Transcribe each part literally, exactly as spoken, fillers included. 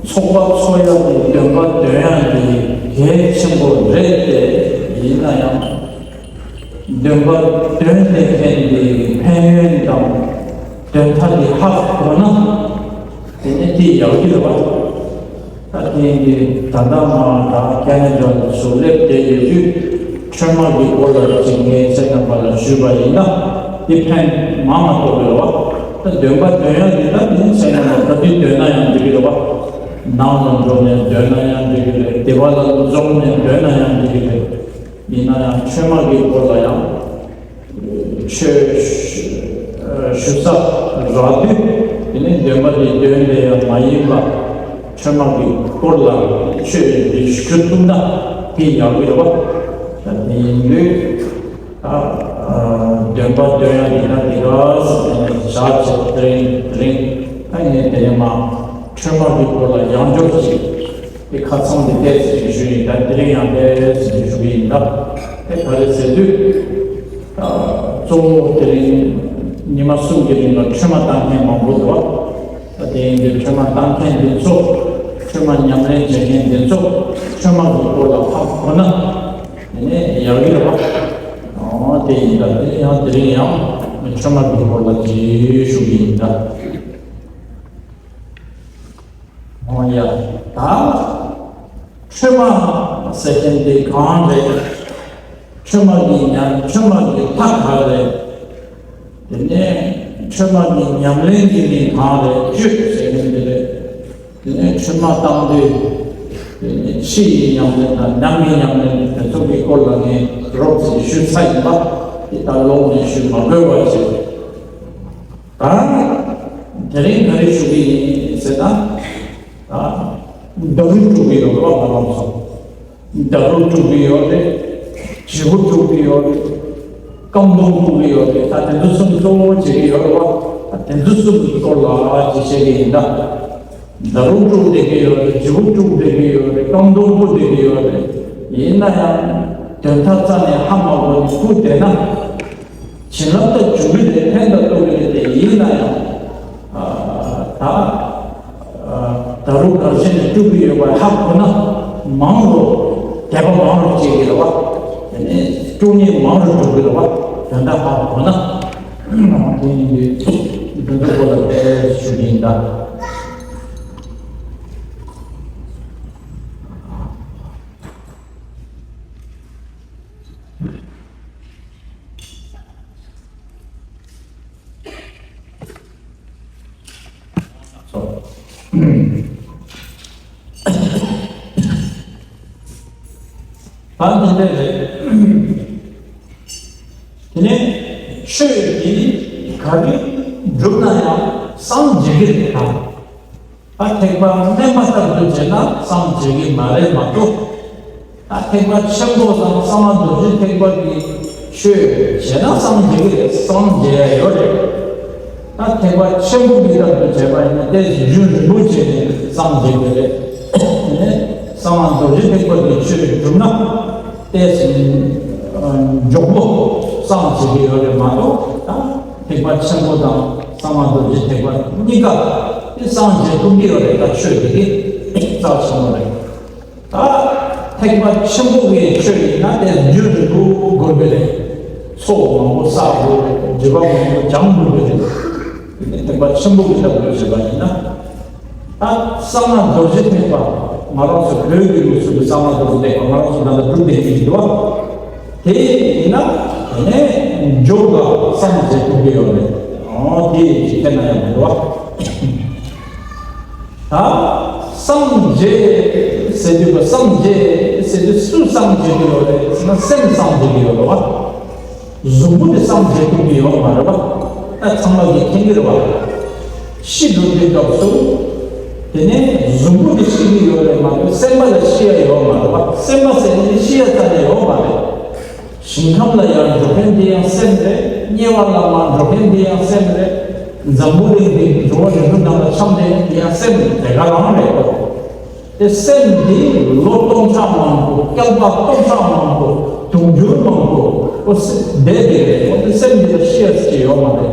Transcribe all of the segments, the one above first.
ཚོགས་པ་ཚོགས་ཡག་གི་འདོན་པ་འདོན་ཡག་གི་གལ་ཆེན་པོ་རེད་དེ། ཡིན་ན་ཡང་འདོན་པ་འདོན་བསྡད་མཁན་གྱི་ཕན་ཡོན་དང་འདོན་ཐབས་ཀྱི་ཧ་གོ་ན་དེ་ནས་དེ་ཡག་གི་རེད་བ། ད་དེ་ཡིན་དུས་ད་ལྟ་ང་ད་ཁེ་ན་ཌ་ལ་སླེབས་བསྡད་ཡོད་དུས་ཁྲོས་མ་གི་སྐོར་ལ་ཅིག་ངས་ཁྱེད་རྣམ་པ་ལ་ཞུས་པ་ཡིན་ན་དེ་ཕན་མང་མ་ཐོགས་ཀྱི་རེད་བ། ད་འདོན་པ་འདོན་ཡག་འདི་ད་དེ་ཁྱེད་རྣམ་པ་ག་དུས་འདོན་ན་ཡང་འགྲིག་གི་རེད་བ། ནང་ལ་འགྲོ་ནས་འདོན་ན་ཡང་འགྲིག་གི་རེད། སྡེ་བ་ལ་འཛོམས་ནས་འདོན་ན་ཡང་འགྲིག་གི་རེད། ཡིན་ན་ཡང་ཁྲོས་མ་གི་སྐོར་ལ་ཡང་ཆོས་ཞུ་ས་རག་དུས་དེ་ནས་འདོན་པ་དེ་འདོན་པ་ཡང་མ་ཡིན་པ་ཁྲོས་མ་གི་སྐོར་ལ་ཆོས་དེ་ཞུ་ཐུབ་ན་དེ་ཡག་གི་རེད་བ། ད་དེ་ཡིན་དུས་ད་འདོན་པ་འདོན་ཡག་ཡིན་ན་དེ་ག་ས་དེ་ནས་བཞག་བྱས་དེ་རིང་དེ་རིང་ད་ངས་དེ་ནས་མ་ཁྲོས་མ་གི་སྐོར་ལ་ཡང་འཇོག་ཅིག་དེ་ཁ་ཚང་དེ་ཏོག་ཙམ་ཞུ་ཡིན། ད་དེ་རིང་ཡང་ཏོག་ཙམ་ཞུ་གི་ཡིན། ད་དེ་ག་རེ་ཟེར་དུས་གཙོ་བོ་དེ་རིང་ཉི་མ་གསུམ་གྱི་རིང་ལ་ཁྲོས་མ་བཏང་མཁན་མང་པོ་འདུག་ད་དེ་ཡིན་དུས་ཁྲོས་མ་བཏང་མཁན་དེ་ཚོ་ཁྲོས་མ་ཉམས་ལེན་བྱེད་མཁན་དེ་ཚོ་ཁྲོས་མ་གི་སྐོར་ལ་ཧ་གོ་ན་དེ་ནས་ཡག་གི་རེད་བ། ཨོ་དེ་ཡིན། ད་དེ་ཡང་དེ་རིང་ཡང་ཁྲོས་མ་གི་སྐོར་ལ་ཅིག་ཞུ་གི་ཡིན། ད། འོ་ཡ། ད་ཁྲོས་མ་ཟེར་མཁན་དེ་གང་རེད། ཁྲོས་མ་གི་ཉམས། ཁྲོས་མ་གི་ལྷ་ག་རེད། དེ་ནས་ཁྲོས་མ་གི་ཉམས་ལེན་གྱི་མིང་གང་རེད། གཅོད་ཟེར་མཁན་དེ་རེད། དེ་ནས་ཁྲོས་མ་བཏང་དུས་དེ་ནས་ཕྱི་ཡི་ཉམས་ལེན་དང་ནང་གི་ཉམས་ལེན་དེ་ཚོ་གི་སྐོར་ལ་ངས་རོབ་ཙམ་ཞུས་ཚར་ཡིན་པ། དེ་ད་ལོག་ནས་ཞུ་མ་དགོས་པ་བྱས། ད་དེ་རིང་ག་རེ་ཞུ་གི་ཡིན་ཟེར་ན། ད་ཌཱ་རུ་དཀྲུག་གི་ཡོད་རེད་བ། ང་རང་ཚོ་ཌཱ་རུ་དཀྲུག་གི་ཡོད་རེད། བྱི་བོ་དཀྲུག་གི་ཡོད་རེད། སྐམ་གདོང་དཀྲུག་གི་ཡོད་རེད། ད་དེ་ཚོ་གསུམ་གཙོ་བོ་བྱེད་ཀྱི་ཡོད་རེད་བ། ད་དེ་ཚོ་གསུམ་གྱི་སྐོར་ལ་ཅིག་བཤད་ཀྱི་ཡིན། ད་ཌཱ་རུ་དཀྲུག་བསྡད་ཀྱི་ཡོད་རེད། བྱི་བོ་དཀྲུག་བསྡད་ཀྱི་ཡོད་རེད། སྐམ་གདོང་དཀྲུག་བསྡད་ཀྱི་ཡོད་རེད། ཡིན་ན་ཡང་དོན་དག་རྩ་ནས་ཧ་མ་གོ་ནས་སྡུག་བསྡད་ན། བྱིན་རླབས་དང་འབྱུང་གི་རེད། ཕན་དང་ཐོགས་ཀྱི་རེད། དེ་ཡིན་ན་ཡང་། ཨ། ད་ཨ། ཌཱ་རུ་གར་བྱས་ནས་དཀྲུག་གི་ཡོད་པ་ཧ་གོ་ན། མང་རུ་དད་པ་མང་རུ་སྐྱེ་གི་རེད་བ། དེ་ནས་དཀྲུག་མཁན་མང་རུ་འགྲོ་གི་རེད་བ། དོན་དག་ཧ་གོ་ན། དེ་ཡིན་དུས་འདི་ཚོ་སྐོར་ལ་དཔེ་ཞུ་གི་ཡིན་ད། ད་འདི་འདྲ་རེད། དེ་ནས་ཆོས་འདི་ག་རེ་བསྒྲུབས་ན་ཡང་སངས་རྒྱས་ཀྱི་རེད་ད། ད་ཐེག་པ་དམན་པ་ལྟར་དུ་བྱས་ན་སངས་རྒྱས་ཀྱི་མ་རེད་མ་གཏོགས། ད་ཐེག་པ་ཆེན་པོ་དང་གསང་སྔགས་རྡོ་རྗེ་ཐེག་པ་གི་ཆོས་བྱས་ན་སངས་རྒྱས་ཀྱི་རེད། སངས་རྒྱས་ཡ་ཡོད་རེད། ད་ཐེག་པ་ཆེན་པོ་གི་ལྟར་དུ་བྱས་པ་ཡིན་ན་ཏོག་ཙམ་རྒྱུན་རིང་པོ་བྱས་ནས་སངས་རྒྱས་ཀྱི་རེད། དེ་ནས་གསང་སྔགས་རྡོ་རྗེ་ཐེག་པ་གི་ཆོས་བསྒྲུབས་ན་ཏོག་ཙམ་མགྱོགས་པོ་སངས་རྒྱས་ཀྱི་ཡོད་རེད་མ་གཏོགས། ད་ཐེག་པ་ཆེན་པོ་དང་གསང་སྔགས་རྡོ་རྗེ་ཐེག་པ་གཉིས་ཀ་དེ་སངས་རྒྱས་ཐུབ་ཀྱི་ཡོད་རེད། ད་ཆོས་དེ་གི་རྩ་ཆེན་པོ་རེད། ད་ཐེག་པ་ཆེན་པོ་གི་ཆོས་ཡིན་ན་དེ་རྒྱུན་རིང་པོ་དགོས་ཀྱི་རེད། ཚོགས་མང་པོ་བསགས་དགོས་རེད། སྒྲིབ་པ་མང་པོ་སྦྱང་དགོས་ཀྱི་རེད། དེ་ནས་ཐེག་པ་ཆེན་པོ་གི་ལྟ་བུ་བྱས་པ་ཡིན་ན། ད་གསང་སྔགས་རྡོ་རྗེ་ཐེག་པ། ང་རང་ཚོ་བོད་ཀྱི་ལུགས་སྲོལ་གྱི་གསང་སྔགས་རྡོ་རྗེ་ཐེག་པ་ང་རང་ཚོ་ད་ལྟ་སྒྲུབ་བསྡད་ཀྱི་འདུག་བ། དེ་ཡིན་ན་དེ་ནས་མགྱོགས་པ་སངས་རྒྱས་ཐུབ་ཀྱི་ཡོད་རེད། ཨོ་དེ་ཅིག་བལྟས་ན་ཡང་མི་འདུག་བ། ད་སངས་རྒྱས་ཟེར་དུས་སྐབས་སངས་རྒྱས་ཟེར་དུས་སུ་སངས་རྒྱས་ཀྱི་ཡོད་རེད་ཟེར་ན་སེམས་སངས་རྒྱས་ཀྱི་ཡོད་རེད་བ། གཟུགས་པོ་དེ་སངས་རྒྱས་ཐུབ་ཀྱི་ཡོད་མ་རེད་བ། ད་ཚང་མ་གིས་མཁྱེན་གྱི་རེད་བ། ཤི་འགྲོ་དུས་སྐབས་སུ་དེ་ནས་གཟུགས་པོ་དེ་ཤི་གི་ཡོད་རེད་མ་གཏོགས་སེམས་པ་ལ་ཤི་ཡ་ཡོད་མ་རེད་བ། སེམས་པ་ཟེར་ནས་ཤི་ཡ་རྩ་ནས་ཡོད་མ་རེད། ཞིང་ཁམས་ལ་ཡར་འགྲོ་མཁན་དེ་ཡང་སེམས་རེད། དམྱལ་བ་ལ་མར་འགྲོ་མཁན་དེ་ཡང་སེམས་རེད། འཛམ་བུ་གླིང་འདི་འགྲོ་བ་རིགས་དྲུག་ནང་ལ་འཁྱམས་དེ་ཡང་སེམས་དེ་ག་རང་རེད་གོ། དེ་སེམས་འདི་ལོ་སྟོང་ཕྲག་མང་པོ། བསྐལ་པ་སྟོང་ཕྲག་མང་པོ། དུང་ཕྱུར་མང་པོ་ཁོ་བསྡད་དེ་རེད་གོ། དེ་སེམས་འདི་ལ་ཤི་ཡ་ཟེར་གྱི་ཡོད་མ་རེད།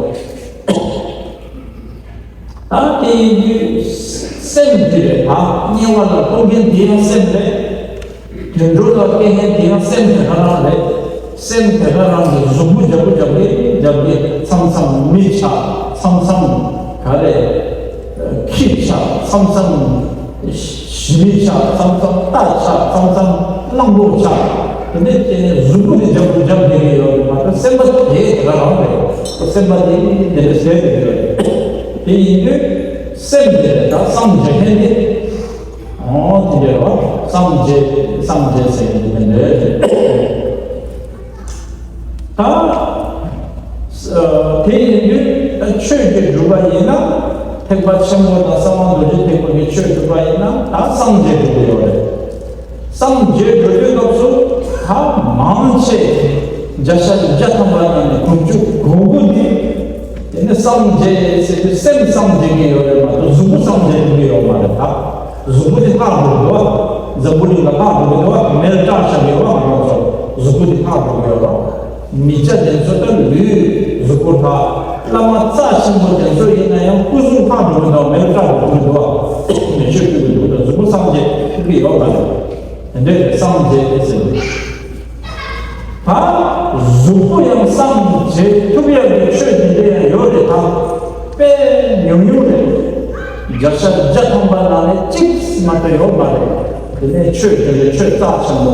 ད་དེ་ཡིན་དུས་ སེམས་དེ་རེད། ད་དམྱལ་བ་ལ་གཏོང་མཁན་དེ་ཡང་སེམས་རེད། དུད་འགྲོ་ལ་སྐྱེ་མཁན་དེ་ཡང་སེམས་དེ་ག་རང་རེད། སེམས་དེ་ག་རང་གི་གཟུགས་པོ་རྒྱབ་པོ་རྒྱབ་གི་རྒྱབ་གི་མཚམས་མཚམས་མི་ཆགས། མཚམས་མཚམས་ག་རེ་ཁྱི་ཆགས། མཚམས་མཚམས་ཞི་མི་ཆགས། མཚམས་མཚམས་རྟ་ཆགས། མཚམས་མཚམས་གླང་པོ་ཆགས། དེ་འདྲ་བྱས་ནས་གཟུགས་པོ་དེ་རྒྱབ་ཏུ་རྒྱབ་བསྡད་ཀྱི་ཡོད་རེད་མ་གཏོགས་སེམས་པ་དེ་དེ་ག་རང་རེད། སེམས་པ་དེ་དེ་འདྲ་ཟེར་གྱི་ཡོད་རེད། དེ་ཡིན་དུས་སེམས་དེ་རེད། ད་སངས་རྒྱས་མཁན་དེ། ཨོ་དེ་འདྲ་རེད་བ། སངས་རྒྱས་སངས་རྒྱས་ཟེར་གྱི་དེ་འདྲ་རེད། ད། ཨ། དེ་ཡིན་དུས་ད་ཆོས་ཀྱི་སྒྲུབ་པ་ཡིན་ན། ཐེག་པ་ཆེན་པོ་དང་གསང་བ་རྡོ་རྗེ་ཐེག་པ་གི་ཆོས་སྒྲུབ་པ་ཡིན་ན་ད་སངས་རྒྱས་འགྲོ་གི་ཡོད་རེད། སངས་རྒྱས་འགྲོ་དུས་སྐབས་སུ་ད་མང་ཆེ་བརྒྱ་ཆ་བརྒྱ་ཐམ་པ་ནང་ནས་དྲུག་ཅུ་གོ་དགུ་ནི་དེ་ནི་སངས་རྒྱས་ཟེར་དུས་སེམས་སངས་རྒྱས་ཀྱི་ཡོད་རེད་མ་གཏོགས་གཟུགས་པོ་སངས་རྒྱས་འགྲོ་གི་ཡོད་མ་རེད་ད། གཟུགས་པོ་དེ་ལྷག་འགྲོ་གི་འདུག་བ། འཛམ་བུ་གླིང་ལ་ལྷག་འགྲོ་གི་འདུག་བ། མེར་བསྲེགས་བཞག་གི་ཡོད་བ། ང་རང་ཚོ་གཟུགས་པོ་དེ་ལྷག་འགྲོ་གི་ཡོད་རེད། མི་སྐྱ་དེ་ཚོ་ད་ལུས་གཟུགས་པོ་ལྷག་བླ་མ་རྩ་ཆེན་པོ་དེ་ཚོ་ཡིན་ན་ཡང་སྐུ་གཟུགས་ལྷག་འགྲོ་གི་འདུག་མེར་བསྲེགས་འགྲོ་གི་འདུག་མེ་མཆོད་ཕུལ་གི་འདུག་ད་གཟུགས་པོ་སངས་རྒྱས་ཐུབ་ཀྱི་ཡོད་མ་རེད། དེ་འདྲའི་སངས་རྒྱས་དེ་ཚོ་ད་གཟུགས་པོ་ཡང་སངས་རྒྱས་ཐུབ་ཡག་གི་ཆོས་དེ་འདྲ་ཡང་ཡོད་རེད་ད། དཔེ་ཉུང་ཉུང་རེད། བརྒྱ་ཆ་བརྒྱ་ཐམ་པ་ནང་ནས་གཅིག་མ་གཏོགས་ཡོད་མ་རེད། དེ་ནས་ཆོས་དེ་འདྲའི་ཆོས་རྩ་ཆེན་པོ།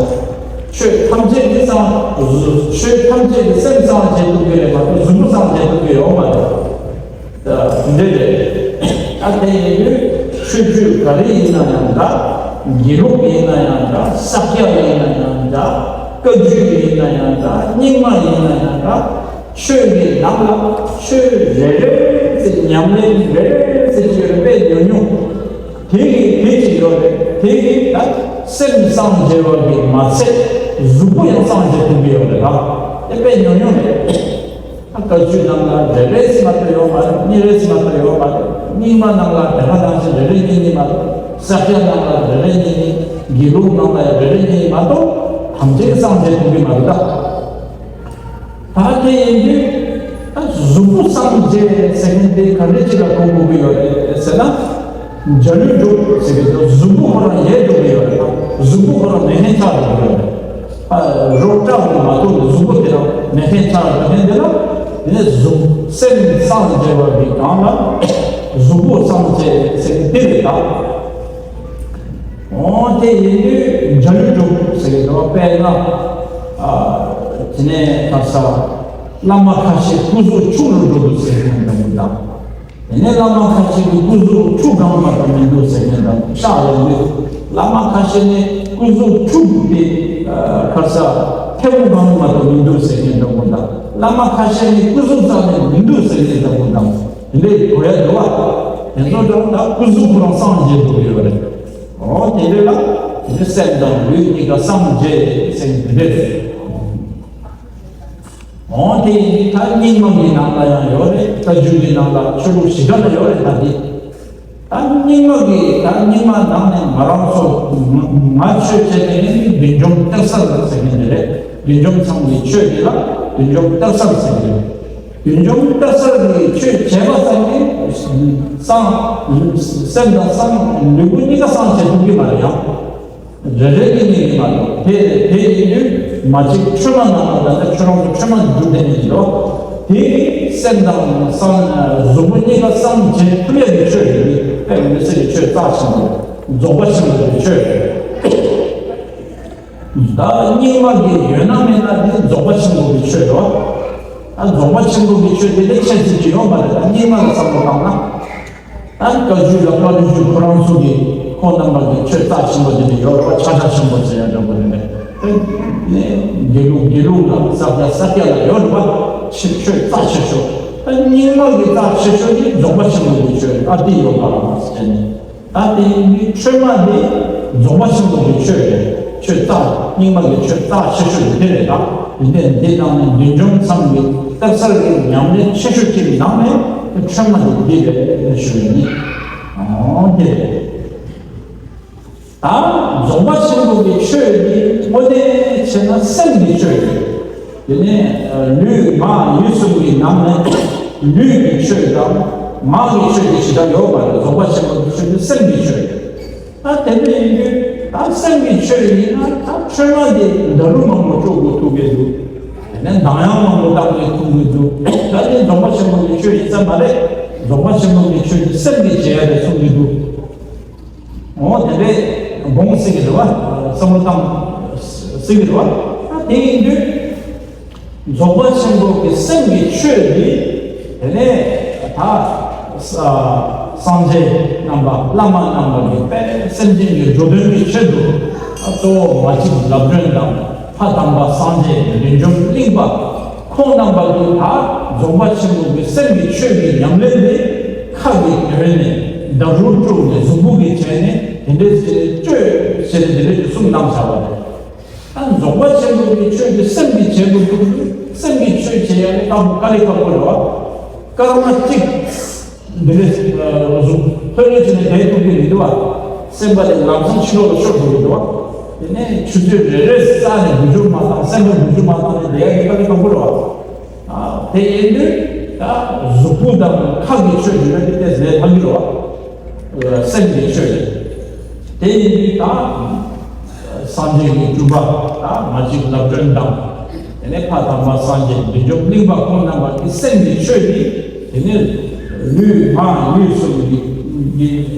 ཆོས་ཐམས་ཅད་ཀྱི་སངས་ཆོས་ཐམས་ཅད་ཀྱི་སེམས་སངས་རྒྱས་ཐུབ་ཀྱི་རེད་མ་གཏོགས་གཟུགས་པོ་སངས་རྒྱས་ཐུབ་ཀྱི་ཡོད་མ་རེད། ད་འདི་རེད། ད་དེ་ཡིན་དུས་ཆོས་བརྒྱུད་ག་རེ་ཡིན་ན་ཡང་འདྲ། དགེ་ལུགས་ཡིན་ན་ཡང་འདྲ། ཤཱཀྱ་ཡིན་ན་ཡང་འདྲ། བཀའ་བརྒྱུད་ཡིན་ན་ཡང་འདྲ། རྙིང་མ་ཡིན་ན་ཡང་འདྲ། ཆོས་ཀྱི་ནང་ལ་ཆོས་རེ་རེ་ཟེར་ཉམས་ལེན་རེ་རེ་ཟེར་གྱི་ཡོད་པའི་ཉུང་ཉུང་། དེ་གི་དེ་གཅིག་ཡོད་རེད། དེ་གི་ད་སེམས་སངས་རྒྱས་པ་གི་མ་ཚད་གཟུགས་པོ་ཡང་སངས་རྒྱས་ཐུབ་ཀྱི་ཡོད་རེད་ད། དེ་དཔེ་ཉུང་ཉུང་རེད། ད་བཀའ་བརྒྱུད་ནང་ལ་རེ་རེ་ཟེར་མ་གཏོགས་ཡོད་མ་རེད། གཉིས་རེ་ཟེར་མ་གཏོགས་ཡོད་མ་རེད། རྙིང་མ་ནང་ལ་དེ་ག་ནང་བཞིན་རེ་རེ་གཉིས་གཉིས་མ་གཏོགས། ཤཱཀྱ་ནང་ལ་རེ་རེ་གཉིས་གཉིས། དགེ་ལུགས་ནང་ལ་རེ་རེ་གཉིས་མ་གཏོགས་ཐམས་ཅད་སངས་རྒྱས་ཐུབ་ཀྱི་མ་རེད་ད། ད་དེ་ཡིན་དུས་ད་གཟུགས་པོ་སངས་རྒྱས་ཟེར་མཁན་དེ་ག་འདྲ་ཅིག་ལ་གོ་དགོས་ཀྱི་ཡོད་རེད་ཟེར་ན། འཇའ་ལུས་གྲུབ་ཟེར་གྱི་འདུག་གཟུགས་པོ་ཁོ་རང་ཡལ་འགྲོ་གི་ཡོད་རེད། གཟུགས་པོ་ཁོ་རང་མེད་མཁན་ཆགས་འགྲོ་གི་ཡོད་རེད། ཨ། རོ་བཀྲ་བ་མ་གཏོགས་གཟུགས་པོ་དེ་རང་མེད་མཁན་ཆགས་འགྲོ་མཁན་དེ་ལ། དེ་ནས་གཟུགས་སེམས་སངས་རྒྱས་པ་གི་སྒང་ལ་གཟུགས་པོ་སངས་རྒྱས་ཟེར་གྱི་དེ་རེད་ད། འོ་དེ་ཡིན་དུས་འཇའ་ལུས་གྲུབ་ཟེར་གྱི་འདུག་དཔེར་ན། ཨ། དེ་ནས་ཁ་ས་བླ་མ་ཁ་ཤས་སྐུ་གཟུགས་ཆུ་རུ་འགྲོ་འདུག་ཟེར་མཁན་འདྲ་པོ་དང་། དེ་ནས་བླ་མ་ཁ་ཤས་ཀྱི་སྐུ་གཟུགས་ཆུ་གང་མ་གཏོགས་མི་འདུག་ཟེར་མཁན་དང་ཤག་ལས་འདུག་བླ་མ་ཁ་ཤས་ནི་སྐུ་གཟུགས་ཆུ་དེ་ཁར་ས་ཐལ་མོ་གང་མ་གཏོགས་མི་འདུག་ཟེར་མཁན་འདྲ་པོ་དང་། བླ་མ་ཁ་ཤས་ནི་སྐུ་གཟུགས་རྩ་ནས་མི་འདུག་ཟེར་མཁན་འདྲ་པོ་དང་། དེ་འདྲའི་གོ་ཡ་འདུག་བ། དེ་ཚོ་འདྲ་པོ་དང་སྐུ་གཟུགས་ཁོ་རང་སངས་རྒྱས་འགྲོ་གི་ཡོད་རེད། འོ་དེ་འདྲ་ལ་དེ་ནི་སེམས་དང་ལུས་གཉིས་ཀ་སངས་རྒྱས་ཟེར་མཁན་དེ་འདྲ་རེད། འོ་དེ་ཡིན་དུས་ད་རྙིང་མ་གི་ནང་ལ་ཡང་ཡོད་རེད། བཀའ་བརྒྱུད་ཀྱི་ནང་ལ་ཆོས་ལུགས་བཞི་ཀ་ལ་ཡོད་རེད། ད་འདི་ད་རྙིང་མ་གི་ད་རྙིང་མ་ནང་ནས་ང་རང་ཚོ་ང་ཆོས་བྱས་ཏེ་ནི་བདུད་འཇོམས་གཏེར་གསར་ལ་ཟེར་མཁན་དེ་རེད། བདུད་འཇོམས་ཚང་གི་ཆོས་དེ་ལ་བདུད་འཇོམས་གཏེར་གསར་ཟེར་གྱི་རེད། བདུད་འཇོམས་གཏེར་གསར་གྱི་ཆོས་བྱས་པ་ཙམ་གྱིས་སངས་སེམས་དང་སངས་ལུས་པོ་གཉིས་ཀ་སངས་བྱེད་ཐུབ་ཀྱི་མ་རེད་ཡང་། རེ་རེ་གཉིས་གཉིས་ཀྱིས་མ་གཏོགས། དེ་དེ་ཡིན་དུས་མ་གཅིག་ཆོས་མ་ནང་ལ་ད་ལྟ་ཁྱོད་རང་ཚོ་ཆོས་མ་སྒྲུབ་བསྡད་མཁན་ཅིག་འདུག་དེ་སེམས་དང་སངས་གཟུགས་པོ་གཉིས་ཀ་སངས་བྱེད་ཐུབ་ཡག་གི་ཆོས་རེད། དེ་དཔེ་མི་སྲིད་ཀྱི་ཆོས་རྩ་ཆེན་པོ་རྫོགས་པ་ཆེན་པོ་གི་ཆོས་རེད། ད་རྙིང་མ་གི་ཡོད་ན་མེད་ན་དེ་རྫོགས་པ་ཆེན་པོ་གི་ཆོས་རེད། ད་རྫོགས་པ་ཆེན་པོ་གི་ཆོས་དེ་ལས་ཁྱད་ཅིག་ཅིག་ཡོད་མ་རེད། ད་རྙིང་མ་ལ་བསམ་བློ་བཏང་ན། ཨ་ནི་བཀའ་བརྒྱུད་ལ་བཀའ་བརྒྱུད་ཁོ་རང་ཚོ་གི་ཁོང་རྣམ་པ་གི་ཆོས་རྩ་ཆེན་པོ་དེ་འདྲ་ཡོད་རེད་བ། ཕྱག་རྒྱ་ཆེན་པོ་ཟེར་ཡ་འདྲ་པོ་རེད་པས། དེ་ནས་དགེ་ལུགས་དགེ་ལུགས་ལ་ཤཱཀྱ་ཤཱཀྱ་ལ་ཡོད་རེད་བ། ཆེ་ཆོས་རྩ་ཆེ་ཤོས། ཨ་རྙིང་མ་གི་རྩ་ཆེ་ཤོས་དེ་རྫོགས་པ་ཆེན་པོ་གི་ཆོས་རེད། ཨ་དེ་ཡོད་པ་ཟེར་ནས། ད་དེ་ཡིན་དུས་ཆོས་མ་དེ་རྫོགས་པ་ཆེན་པོ་གི་ཆོས་རེད། ཆོས་རྩ་རྙིང་མ་གི་ཆོས་རྩ་ཆེ་ཤོས་དེ་རེད་ད། དེ་འདྲ་འདི་དང་ནི་བདུད་འཇོམས་མཚམས་ཀྱི་གཏེར་གསར་གྱི་ཉམས་ལེན་ཆེ་ཤོས་ཀྱི་ནང་ནས་ཆོས་མ་དེ་འདི་རེད་ཞུ་ཡ་ཡིན། འོ་དེ་རེད། ད་རྫོགས་པ་ཆེན་པོ་གི་ཆོས་འདི་དངོས་གནས་བྱས་ན་སེམས་ཀྱི་ཆོས་རེད། དེ་ནས་ལུས་ངག་ཡིད་གསུམ་གྱི་ནང་ནས་ལུས་ཀྱི་ཆོས་དང་ ངག་གི་ཆོས་དེ་ཞེ་དྲག་ཡོད་མ་རེད། རྫོགས་པ་ཆེན་པོ་གི་ཆོས་དེ་སེམས་ཀྱི་ཆོས་རེད། ད་དེ་འདྲ་ཡིན་དུས་ད་སེམས་ཀྱི་ཆོས་ཡིན་ན་ད་ཁྲོས་མ་དེ་འདྲ་རུ་མང་པོ་སྤྲོ་དགོས་ཐུག་གི་འདུག་དེ་ནས་གདངས་དབྱངས་མང་པོ་བཏང་གི་ཐུག་གི་འདུག་ད་དེ་རྫོགས་པ་ཆེན་པོ་གི་ཆོས་ཡིན་ས་མ་རེད། རྫོགས་པ་ཆེན་པོ་གི་ཆོས་དེ་སེམས་ཀྱིས་བྱེད་ཡ་རེད་གསུང་གི་འདུག་འོ་དེ་འདྲའི་དགོངས་སྲིད་ཀྱི་རེད་བ། བསམ་བློ་བཏང་སྲིད་ཀྱི་རེད་བ། ད་དེ་ཡིན་དུས་རྫོགས་པ་ཆེན་པོ་གི་སེམས་ཀྱི་ཆོས་འདི་དེ་ནས་ད་ས་སངས་རྒྱས་རྣམ་པ་བླ་མ་རྣམ་པ་གི་དཔེ་སེམས་ཅན་གྱི་འགྲོ་དོན་གྱི་ཆེད་དུ་གཙོ་བོ་མ་གཅིག་ལབ་སྒྲོན་དང་། ཕ་དམ་པ་སངས་རྒྱས་བདུད་འཇོམས་གླིང་པ་ཁོང་རྣམ་པ་ཀུན་ད་རྫོགས་པ་ཆེན་པོ་གི་སེམས་ཀྱི་ཆོས་ཀྱི་ཉམས་ལེན་དེ་ཁ་གི་དོན་ནས་འདྲ་རུ་དཀྲུགས་ནས་གཟུགས་པོ་གི་བྱས་ནས་དེ་འདྲའི་ཚེ་བཅོས་ཟེར་ནས་དེ་འདྲའི་གསུང་གནང་བཞག་པ་རེད། ད་རྫོགས་པ་ཆེན་པོ་གི་ཆོས་ཀྱི་སེམས་ཀྱི་བྱེད་དགོས་འདུག་སེམས་ཀྱི་ཆོས་བྱེད་ཡ་ནི་དཀའ་མོ་དཀའ་ལས་ཁག་པོ་རེད་བ། སྐར་མ་གཅིག་འདི་ནས་རུ་ཟུང་ལྷོད་ལྷོད་བྱས་ནས་བསྡད་ཐུབ་ཀྱི་མི་འདུག་བ། སེམས་པ་དེ་ལམ་སང་ཕྱི་ལོགས་ལ་ཤོར་འགྲོ་གི་འདུག་བ། དེ་ནས་ཆུ་ཚོད་རེ་རེ་བསགས་ནས་འགུལ་སྐྱོད་མ་བཏང་། སེམས་པ་འགུལ་སྐྱོད་མ་བཏང་ནས་བསྡད་ཡ་དེ་དཀའ་ལས་ཁག་པོ་རེད་བ། དེ་ཡིན་དུས་ད་གཟུགས་པོ་དང་ཁ་གི་ཆོས་ཞུ་ན་དེ་ཏོག་ཙམ་ལས་སླ་གི་རེད་བ། སེམས་ཀྱི་ཆོས་རེད། དེ་ཡིན་དུས་ད་སངས་རྒྱས་ཀྱི་སྤྲུལ་པ་ད་མ་གཅིག་ལབ་སྒྲོན་དང་། དེ་ནས་ཕ་དམ་པ་སངས་རྒྱས་བདུད་འཇོམས་གླིང་པ་ཁོང་རྣམ་པ་གི་སེམས་ཀྱི་ཆོས་འདི་དེ་ནས་ལུས་ངག་ཡིད་གསུམ་གྱི་གི་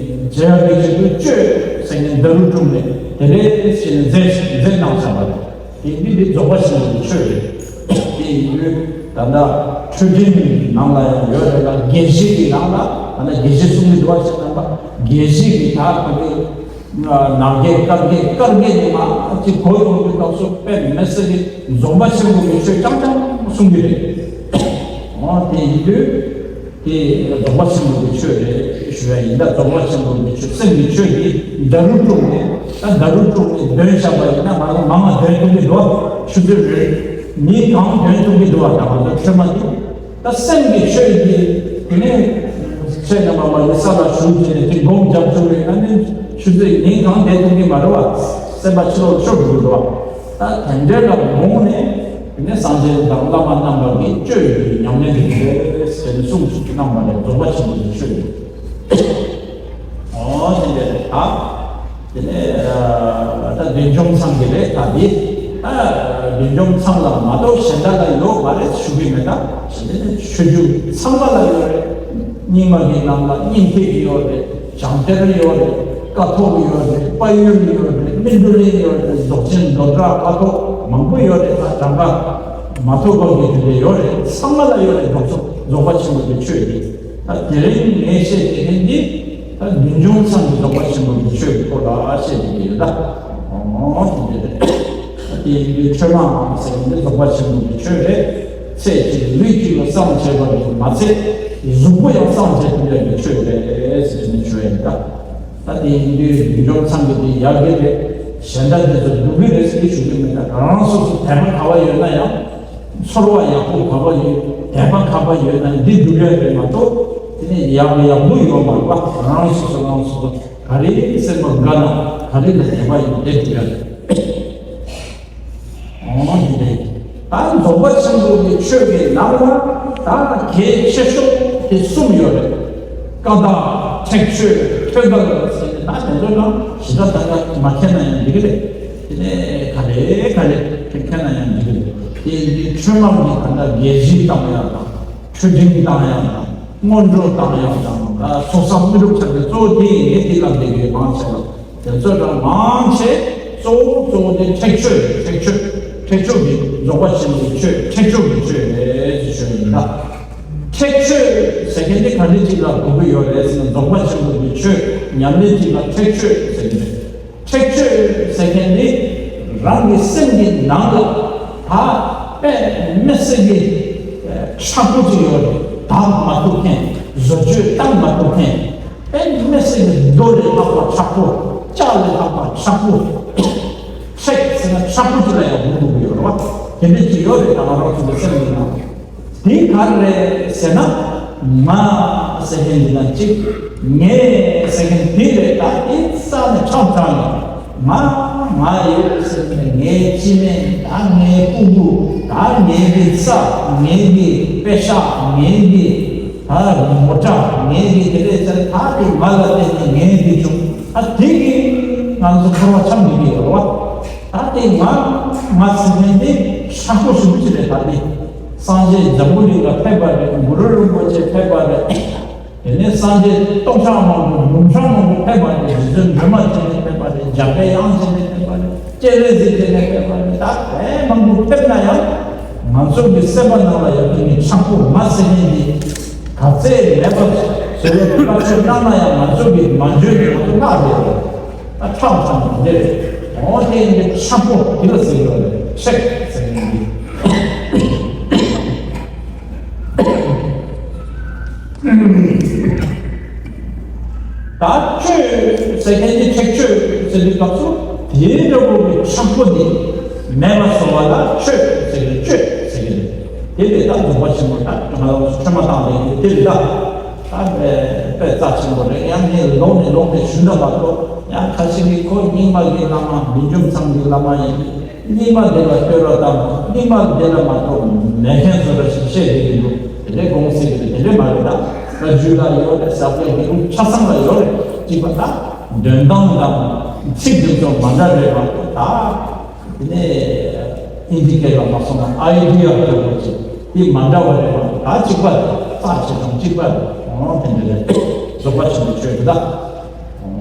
བྱེད་ཡག་གི་ཆེད་དུ་བཅོས་ཟེར་ནས་འདྲ་རུ་དཀྲུགས་ནས་དེ་འདྲའི་ཞིག་མཛད་མཛད་གནང་བཞག་པ་རེད། དེ་འདི་འདི་རྫོགས་པ་ཆེན་པོའི་ཆོས་རེད། དེ་ཡིན་དུས་ད་ལྟ་འཕྲོད་བསྟེན་ནང་ལ་ཡང་ཡོད་རེད་ལ། དགེ་བཤེས་ཀྱི་ནང་ལ་ད་ལྟ་དགེ་བཤེས་གསུང་གི་འདུག་བ། ཞེས་དམ་པ་དགེ་བཤེས་ཀྱི་ད་ཁོ་གི་ནང་གི་དཀར་གི་དཀར་གི་ནི་མ་ཅིག་གོ་ཡོང་གི་སྐབས་སུ་དཔེ་མི་སྲིད་ཀྱི་རྫོགས་པ་ཆེན་པོའི་ཆོས་རྐྱང་རྐྱང་གསུང་གི་རེད། འོ་དེ་ཡིན་དུས། དེ་རྫོགས་པ་ཆེན་པོ་གི་ཆོས་རེད་ཞུ་ཡ་ཡིན། ད་རྫོགས་པ་ཆེན་པོ་གི་ཆོས་སེམས་ཀྱི་ཆོས་དེ་འདྲ་རུ་དཀྲུགས་ནས། ད་འདྲ་རུ་དཀྲུགས་ནས་འདོན་བཞག་པ་ཡིན་ན་མ་ལ་མང་ང་འདོན་ཐུབ་ཀྱི་འདུག་ཆུ་ཚོད་རེ་ཉིན་གང་འདོན་ཐུབ་ཀྱི་འདུག་ད་ང་ཚོ་ཆོས་མ་འདི་ད་སེམས་ཀྱི་ཆོས་དེ་དེ་ནས་ཆོས་རྣམ་པ་མ་ཡི་ས་ལ་ཞུགས་བྱས་ནས་དེ་སྒོམ་རྒྱབ་བཅུག་རེད་ན་ནི་ཆུ་ཚོད་ཉིན་གང་བསྡད་ཐུབ་ཀྱི་མ་རེད་བ། སེམས་པ་ཕྱི་ལོགས་ལ་ཤོར་འགྲོ་གི་འདུག་ད་དེ་འདྲའི་ལ་དགོངས་ནས། དེ་ནས་སངས་རྒྱས་དང་བླ་མ་རྣམ་པ་གིས་བཅོས་ཡོད་པའི་ཉམས་ལེན་རིགས་རེད་ཟེར་ནས་གསུངས་གནང་བ་ལས་རྫོགས་པ་ཆེན་པོ་ཡི་ཆོས་རེད། འོ་དེ་འདྲ་རེད་ད། དེ་ནས་ད་བདུད་འཇོམས་ཚང་གི་རེད་ད་འདི། ད་བདུད་འཇོམས་ཚང་ལ་མ་གཏོགས་གཞན་དག་ལ་ཡོད་མ་རེད་ཞུ་གི་མེད་ད། དེ་ནས་ཆོས་བརྒྱུད་ཚང་མ་ལ་ཡོད་རེད། རྙིང་མ་གི་ནང་ལ་སྙིང་ཐིག་གི་ཡོད་རེད། བྱང་གཏེར་ཡོད་རེད། ཀཿཐོག་ཡོད་རེད། དཔལ་ཡུལ་ཡོད་རེད། སྨིན་གྲོལ་གླིང་ཡོད་རེད། རྫོགས་ཆེན་རྡོར་བྲག་ཀཿཐོག་མང་པོ་ཡོད་རེད། ད་གྲངས་ཀ་མ་ཐུབ་པ་གི་དུས་ལས་ཡོད་རེད། ཚང་མ་ལ་ཡོད་རེད། རྫོགས་ཚོགས་རྫོགས་པ་ཆེན་པོ་གི་ཆོས་ཡིན། ད་དེ་རིང་ངས་བཤད་བསྡད་མཁན་འདི་ད་བདུད་འཇོམས་ཚང་གི་རྫོགས་པ་ཆེན་པོ་གི་ཆོས་ཀྱི་སྐོར་ལ་བཤད་བསྡད་ཀྱི་ཡོད་ད། འོ་དེ་འདྲ་རེད། ད་དེ་ཡིན་དུས་ཆོས་མང་ཟེར་མཁན་འདི་རྫོགས་པ་ཆེན་པོ་གི་ཆོས་རེད། ཚེ་གཅིག་ལུས་གཅིག་ལ་སངས་རྒྱས་པ་ཡིན་མ་ཚད་གཟུགས་པོ་ཡང་སངས་རྒྱས་ཐུབ་ཡག་གི་ཆོས་རེད་ཟེར་ནས་ཆོས་ཡིན་ད། ད་དེ་ཡིན་དུས་བདུད་འཇོམས་ཚང་གི་དེ་ཡག་གི་རེད། གཞན་དག་དེ་ཚོ་སྡུག་གི་རེད་ཟེར་གྱི་ཞུ་གི་མེད། ད་རང་རང་སོ་སོ་དད་པ་ག་བ་ཡོད་ན་ཡང་། ཚོར་བ་ཡག་པོ་ག་བ་ཡོད། དད་པ་ག་བ་ཡོད་ན་འདི་སྡུག་ཡག་རེད་མ་གཏོགས། དེ་ནས་ཡག་ཡག་པོ་ཡོད་མ་རེད་པ། རང་རང་སོ་སོ་རང་སོ་སོ་ག་རེ་སེམས་པ་དགའ་ན་ག་རེ་ལ་དད་པ་ཡོད་དེ་སྡུག་ཡག་རེད། འོ་དེ་རེད། ད་རྫོགས་པ་ཆེན་པོ་གི་ཆོས་ཀྱི་ནང་ལ་ད་གལ་ཆེ་ཤོས་དེ་གསུམ་ཡོད་རེད། ཀ་དག་ཁྲེགས་ཆོད་ཐོད་རྒལ་ཟེར་ནས་ད་དེ་ཚོ་ནང་ཞེ་དྲག་ད་ལྟ་མ་མཁྱེན་ན་ཡང་འགྲིག་གི་རེད། དེ་ནས་ག་རེ་ག་རེ་དེ་མཁྱེན་ན་ཡང་འགྲིག་གི་རེད། དེ་འདི་ཆོས་མང་གི་ད་ལྟ་རྒྱས་གཞི་བཏང་ཡག་དང་འཕྲོས་འབྲིང་བཏང་ཡག་དང་སྔོན་འགྲོ་བཏང་ཡག་དང་ད་ཚོགས་བསགས་དངོས་གྲུབ་ཆ་གི་གཙོ་བོ་དེ་ཡིན། ངས་དེ་ལབ་བསྡད་ཡོད་མང་ཆེ་ལ། དེ་ཚོ་དང་མང་ཆེ་གཙོ་བོ་གཙོ་བོ་དེ་ཁྲེགས་ཆོད་རེད། ཁྲེགས་ཆོད། ཁྲེགས་ཆོད་ཀྱི་རྫོགས་པ་ཆེན་པོའི་ཆོས། ཁྲེགས་ཆོད་ཀྱི་ཆོས་རེད་ཅེས་ཞུ་ཡིན་ད། ཁྲེགས་ཆོད་ཟེར་མཁན་དེ་ག་འདྲ་ཅིག་ལ་གོ་གི་ཡོད་རེད་ཟེར་ན། རྫོགས་པ་ཆེན་པོ་གི་ཆོས་ཉམས་ལེན་ཅིག་ལ་ཁྲེགས་ཆོད་ཟེར་གི་རེད། ཁྲེགས་ཆོད་ཟེར་མཁན་དེ་རང་གི་སེམས་ཀྱི་ནང་ལ་ད་དཔེ་མི་སྲིད་ཀྱི་ཁྲག་པོ་ཅིག་ཡོད་རེད། དག་མ་ཐུབ་མཁན། བཟོ་བཅོས་བཏང་མ་ཐུབ་མཁན། དཔེ་མི་སྲིད་ཀྱི་རྡོ་ལས་ལྷག་པ་ཁྲག་པོ། ལྕགས་ལས་ལྷག་པ་ཁྲག་པོ། ཁྲེགས་ཟེར་ན་ཁྲག་པོ་ཅིག་ལ་ཡང་མི་འདུག་གི་ཡོད་རེད་བ། དེ་འདྲ་ཅིག་ཡོད་རེད། ད་ང་རང་ཚོ་གི་སེམས་ཀྱི་ནང་དེ་ག་རེ་རེད་ཟེར་ན། ང་ཟེར་མཁན་འདི་ན་གཅིག་ངས་ཟེར་མཁན་དེ་རེད། ད་དེ་རྩ་ནས་ཁྲག་དྲག་ནས་ང་ང་ཡོད་ཟེར་ནས་ངའི་སྤྱི་སྨན། ད་ངའི་ཕྲུ་གུ། ད་ངའི་གི་རྩ། ངའི་གི་པེ་ཤག་ངའི་གི་ད་ངོ་སྐྲག་ངས་འདི་དེ་རེད་ཟེར། ད་དེ་ང་ལ་བརྟེན་ནས་ངས་འདི་བྱུང་། ད་དེ་གིས་ང་ཚོ་འཁོར་བ་འཁྱམས་འདུག་གི་ཡོད་རེད་བ། ད་དེ་ང་ང་ཟེར་མཁན་དེ་ཧྲག་པོ་ཞེ་པོ་ཅིག་རེད། ད་དེ་སངས་རྒྱས་འཛམ་བུ་གླིང་ལ་ཕེབས་པ་རེད། གུ་རུ་རིན་པོ་ཆེ་ཕེབས་པ་རེད། དེ་ནས་སངས་རྒྱས་སྟོང་ཕྲག་མང་པོ་འབུམ་ཕྲག་མང་པོ་ཕེབས་པ་རེད། རྗེ་བཙུན་སྒྲོལ་མ་བྱོན་ནས་ཕེབས་པ་རེད། འཇམ་དཔལ་དབྱངས་བྱོན་ནས་ཕེབས་པ་རེད། སྤྱན་རས་གཟིགས་བྱོན་ནས་ཕེབས་པ་རེད། ད་དེ་མང་པོ་ཕེབས་ན་ཡང་ང་ཚོ་གི་སེམས་པ་ནང་ལ་ཡོད་མཁན་གྱི་ཧྲག་པོ་ང་ཟེར་མཁན་འདི་ག་ཚད་མེད་པ་བཟོ་བའི་བཀའ་ཆོས་གནང་ན་ཡང་ང་ཚོ་གི་མ་འཇོན་པའི་ང་ཚོ་ལྷག་རེད། ད་ཁྲག་ཙམ་མི་འདེར། འོ་དེ་ཡིན་དུས་ཧྲག་པོ་དེ་ལ་ཟེར་ཡོད་རེད། ཧྲེག་ཟེར་མཁན་འདི། ད་ཆོས་ཟེར་མཁན་གྱི་ཁྲེགས་ཆོད་ཟེར་དུས་སྐབས་སུ་དེའི་འདྲ་བོ་གི་ཧྲག་པོ་དེ་མེད་པ་བཟོ་བ་ལ་ཆོས་ཟེར་གི། ཆོས་ཟེར་གི་རེད། དེ་ལས་ད་རྫོགས་པ་ཆེན་པོ་ད་ང་ལ་ཆོས་མ་བཏང་ལས་དེ་ལས་ད་ད་དཔེ་དཔེ་རྩ་ཆེན་པོ་རེད། ཡང་ངས་ལོག་ནས་ལོག་ནས་ཞུ་འདྲ་མ་གཏོགས། ཡང་ཁ་ཤས་ཀྱིས་ཁོ་རྙིང་མ་གི་བླ་མ་མི་འཇོམས་ཚང་གི་བླ་མ་ཡིན། རྙིང་མ་དེ་ལ་བསྟོད་ར་བཏང་། རྙིང་མ་དེ་ལ་མ་གཏོགས་མེད་མཁན་བཟོ་འདྲ་ཞིག་བཤད་བསྡད་ཀྱི་འདུག་དེ་འདྲའི་དགོངས་སེལ་གྱི་རེད། དེ་འདྲའི་མ་རེད། ད་བཀའ་བརྒྱུད་ལ་ཡོད་རེད། ཟབ་རྒྱས་ཀྱི་ལུགས་ཆ་ཚང་ལ་ཡོད་རེད། གཅིག་པ་ད་འདོན་སྟངས་དང་ཚིག་དེ་ཚོ་མ་འདྲ་རེད་མ་གཏོགས། ད་དེ་ནས་ཨིན་ཇི་སྐད་ལ་མ་སོང་ན་ཨའི་ཌི་ཡ་ལྟ་བུ་ཅིག་དེ་མ་འདྲ་བ་རེད་མ་གཏོགས། ད་གཅིག་པ་རེད། རྩ་ཆེ་ཆུང་གཅིག་པ་རེད། འོ་དེ་འདྲ་རེད། རྫོགས་པ་ཆེན་པོའི་ཆོས་རེད་ད།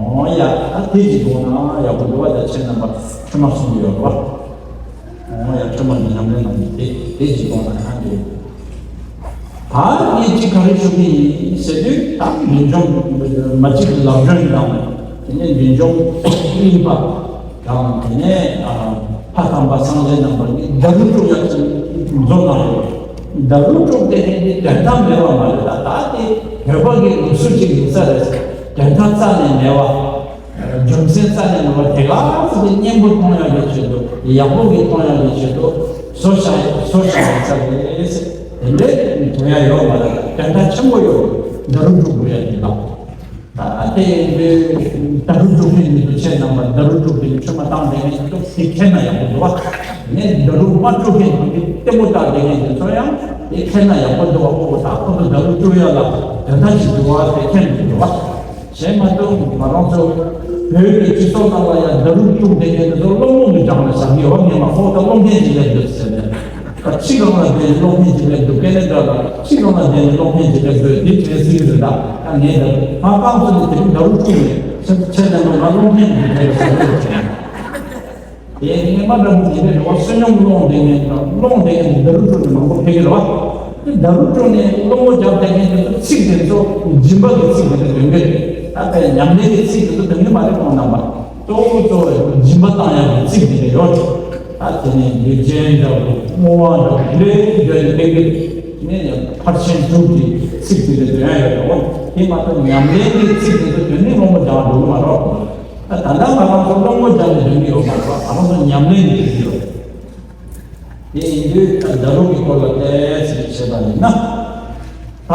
འོ་ཡ། ད་དེ་ཅིག་དགོངས་ན་ཡག་པོ་འདུག་བ། ད་ཁྱེད་རྣམ་པ་ཁྲོས་མ་གསུང་གི་ཡོད་རེད་བ། འོ་ཡ། ཁྲོས་མ་འདི་ཉམས་ལེན་གནང་གི། དེ་དེ་ཅིག་དགོངས་ན་ཡང་འདུག་ད་ངས་ཅིག་ག་རེ་ཞུ་གི་ཡིན་ཟེར་དུས། ད་མི་འཇོམས་མ་གཅིག་ལམ་སྒྲོན་དང་། དེ་ནས་མི་འཇོམས་གླིང་པ་དང་། དེ་ནས་ཨ་ཕ་དམ་པ་སངས་རྒྱས་རྣམ་པ་གཉིས་ཌཱ་རུ་དཀྲུག་ཡག་ཅིག་འཛོམས་གནང་ཡོད། ཌཱ་རུ་དཀྲུག་དེ་ནས་འདི་དོན་དག་མེད་པ་མ་རེད། ད་ད་དེ་བོད་པ་གི་ལུགས་སྲོལ་ཅིག་ཡིན་ས་རེད། དོན་དག་རྩ་ནས་མེད་པ། རྒྱུ་མཚན་རྩ་ནས་མེད་པ། དེ་ག་ཚོད་དེ་སྙན་པོ་གཏོང་ཡག་གི་ཆེད་དུ། ཡག་པོ་གི་གཏོང་ཡག་གི་ཆེད་དུ་བཟོ་བྱ་བཟོ་བྱ་ཡག་ས་རེད། དེ་འདྲའི་དོན་ཡག་ཡོད་མ་རེད། དོན་དག་ཆེན་པོ་ཡོད། ཌཱ་རུ་དཀྲུག་དགོས་ཡག་དེ་དང་། ད་དེ་ཡིན་དུས་ཌཱ་རུ་དཀྲུག་མཁན་ཡིན་དུས། ཁྱེད་རྣམ་པ་ཌཱ་རུ་དཀྲུག་དེ་ནི་ཁྲོས་མ་བཏང་བསྡད་མཁན་དེ་ཚོ་དེ་མཁྱེན་ན་ཡག་པོ་འདུག་བ། ངས་ཌཱ་རུ་མ་དཀྲུག་མཁན་དེ་ལྟད་མོ་ལྟ་བསྡད་མཁན་དེ་ཚོ་ཡང་དེ་མཁྱེན་ན་ཡག་པོ་འདུག་བ། ཁོ་ཁོ་ད་ཁོ་ཚོ་ཌཱ་རུ་དཀྲུག་ཡག་ལ་དོན་དག་ཅིག་འདུག་བ། དེ་མཁྱེན་དགོས་འདུག་བ། གཞན་མ་གཏོགས་ང་རང་ཚོ་བོད་ཀྱི་སྤྱི་ཚོགས་ནང་ལ་ཡང་ཌཱ་རུ་དཀྲུག་བསྡད་མཁན་དེ་ཚོ་སློང་མོ་གི་སྦྱང་ལ་བཞག་གི་ཡོད། ངས་མ་ཁོ་ད་སློང་མཁན་ཅིག་སླེབས་འདུག་ཟེར་ནས། ད་ཕྱི་ལོགས་ལ་བསྡད་ནས་སློང་མཁན་ཅིག་སླེབས་འདུག་ཀེ་ན་ཌ་ལ་ཕྱི་ལོགས་ལ་བསྡད་ནས་སློང་མཁན་ཅིག་སླེབས་འདུག་དེ་དྲན་སྲིད་ཀྱི་རེད། ད་ད་ངས་ད་ང་རྐང་བཙུགས་ནས་དེ་རིང་ཌཱ་རུ་དཀྲུག་ནས་ཁྱེད་ཁྱེད་རྣམ་པ་ང་སློང་མཁན་ཅིག་སླེབས་འདུག་ཟེར་ནས། དེ་ངས་མ་འདྲ་པོ་དེ་འདྲའི་རེ་བ་བསོད་སྙོམས་སློང་བསྡད་མཁན་དང་། སློང་བསྡད་མཁན་དེ་ཌཱ་རུ་དཀྲུག་ནས་མང་པོ་ཕེབས་ཀྱི་རེད་བ། དེ་ཌཱ་རུ་དཀྲུག་ནས་སློང་མོ་རྒྱབ་བསྡད་མཁན་དེ་ཚོ་ཚིག་དེ་ཚོ་སྦྱིན་པ་གི་ཚིག་དེ་ཚོ་འདོན་གྱི་རེད། ད་ལྟའི་ཉམས་ལེན་གྱི་ཚིག་དེ་ཚོ་འདོན་གྱི་མ་རེད། ཁོང་རྣམ་པ་གཙོ་བོ་གཙོ་བོ་སྦྱིན་པ་བཏང་ཡག་གི་ཚིག་དེ་འདྲ་ཡོད་རེད། ད་དེ་ནས་ལུས་ཅན་འདྲ་བོ། བསྔོ་བ་འདྲ་བོ། དེ་འདྲའི་འདོན་ནས་ཕེབས་ཀྱི་རེད། ནས་ཡང་ཕར་ཕྱིན་དྲུག་གི་ཚིག་དེ་འདྲ་འདོན་ཡག་ཡོད་རེད། དེ་མ་གཏོགས་ཉམས་ལེན་གྱི་ཚིག་དེ་ཚོ་འདོན་ནས་སློང་མོ་རྒྱག་འགྲོ་གི་མ་རེད། ད་ད་ལྟ་ང་རང་ཚོ་སློང་མོ་རྒྱག་ནས་འདོན་གྱི་ཡོད་མ་རེད་བ། ང་རང་ཚོ་ཉམས་ལེན་གྱི་འདོན་གྱི་ཡོད། དེ་ཡིན་དུས་ད་ཌཱ་རུ་གི་སྐོར་ལ་ཏོག་ཙམ་བཤད་པ་ཡིན་ན། ད་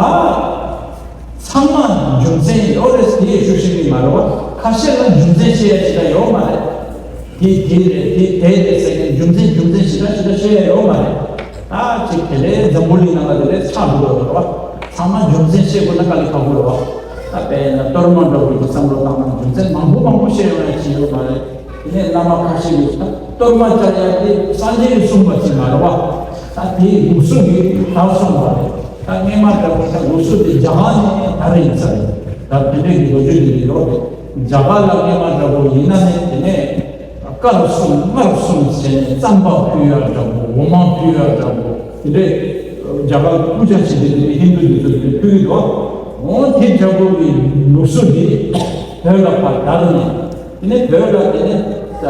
ཚང་མ་རྒྱུ་མཚན་ཡོད་རེད་དེ་ཞུ་ཤེས་ཀྱི་མ་རེད་བ། ཁ་ཤས་ལ་རྒྱུ་མཚན་བཤད་ཡ་ཞེ་དྲག་ཡོད་མ་རེད། དེ་དེ་རེད། དེ་དེ་རེད་ཟེར་ནས་རྒྱུ་མཚན་རྒྱུ་མཚན་ཞེ་དྲག་ཞེ་དྲག་བཤད་ཡ་ཡོད་མ་རེད། ད་ཅིག་དེ་ལས་འཛམ་བུ་གླིང་ནང་ལ་དེ་ལས་ཆགས་འགྲོ་བ་རེད་བ། ཚང་མ་རྒྱུ་མཚན་བཤད་དགོས་ན་དཀའ་ལས་ཁག་པོ་རེད་བ། ད་དཔེར་ན་གཏོར་མ་འདྲ་བོ་ཡི་བསམ་བློ་བཏང་ན་རྒྱུ་མཚན་མང་པོ་མང་པོ་བཤད་ཡོང་ཡ་ཅིག་ཡོད་མ་རེད། དེ་ནས་བླ་མ་ཁ་ཤས་ཀྱིས་ད་གཏོར་མ་བཅའ་ཡ་དེ་སངས་རྒྱས་ཀྱིས་གསུངས་པ་ཅིག་མ་རེད་བ། ད་དེའི་ལུགས་སྲོལ་གྱིས་ད་གསུངས་པ་རེད། ད་སྔས་མ་འདྲ་བོ་ད་ལུགས་སྲོལ་དེ་རྒྱ་གར་ནས་ད་རེད་ཡིན་ས་རེད། ད་དེ་འདྲའི་གི་ལོ་རྒྱུས་དེ་འདྲ་ཡོད་རེད། རྒྱ་གར་ལ་སྔས་མ་འདྲ་བོ་ཡིན་ན་ནས་དེ་ནས་དཀར་གསུམ་དམར་གསུམ་བྱས་ནས་རྩམ་པ་ཕུལ་ཡ་འདྲ་བོ། འོ་མ་ཕུལ་ཡ་འདྲ་བོ། དེ་འདྲའི་རྒྱ་གར་གྱི་སྐུ་ཕྱྭ་ཆེ་དེ་དེ་ནས་ཧིན་རྡུ་དེ་ཚོ་དེ་ཕུལ་གྱི་འདུག་འོ་དེ་འདྲ་བོ་གི་ལུགས་སྲོལ་དེ་བོད་ལ་ཕར་དར་ནས། དེ་ནས་བོད་ལ་དེ་ནས་ད་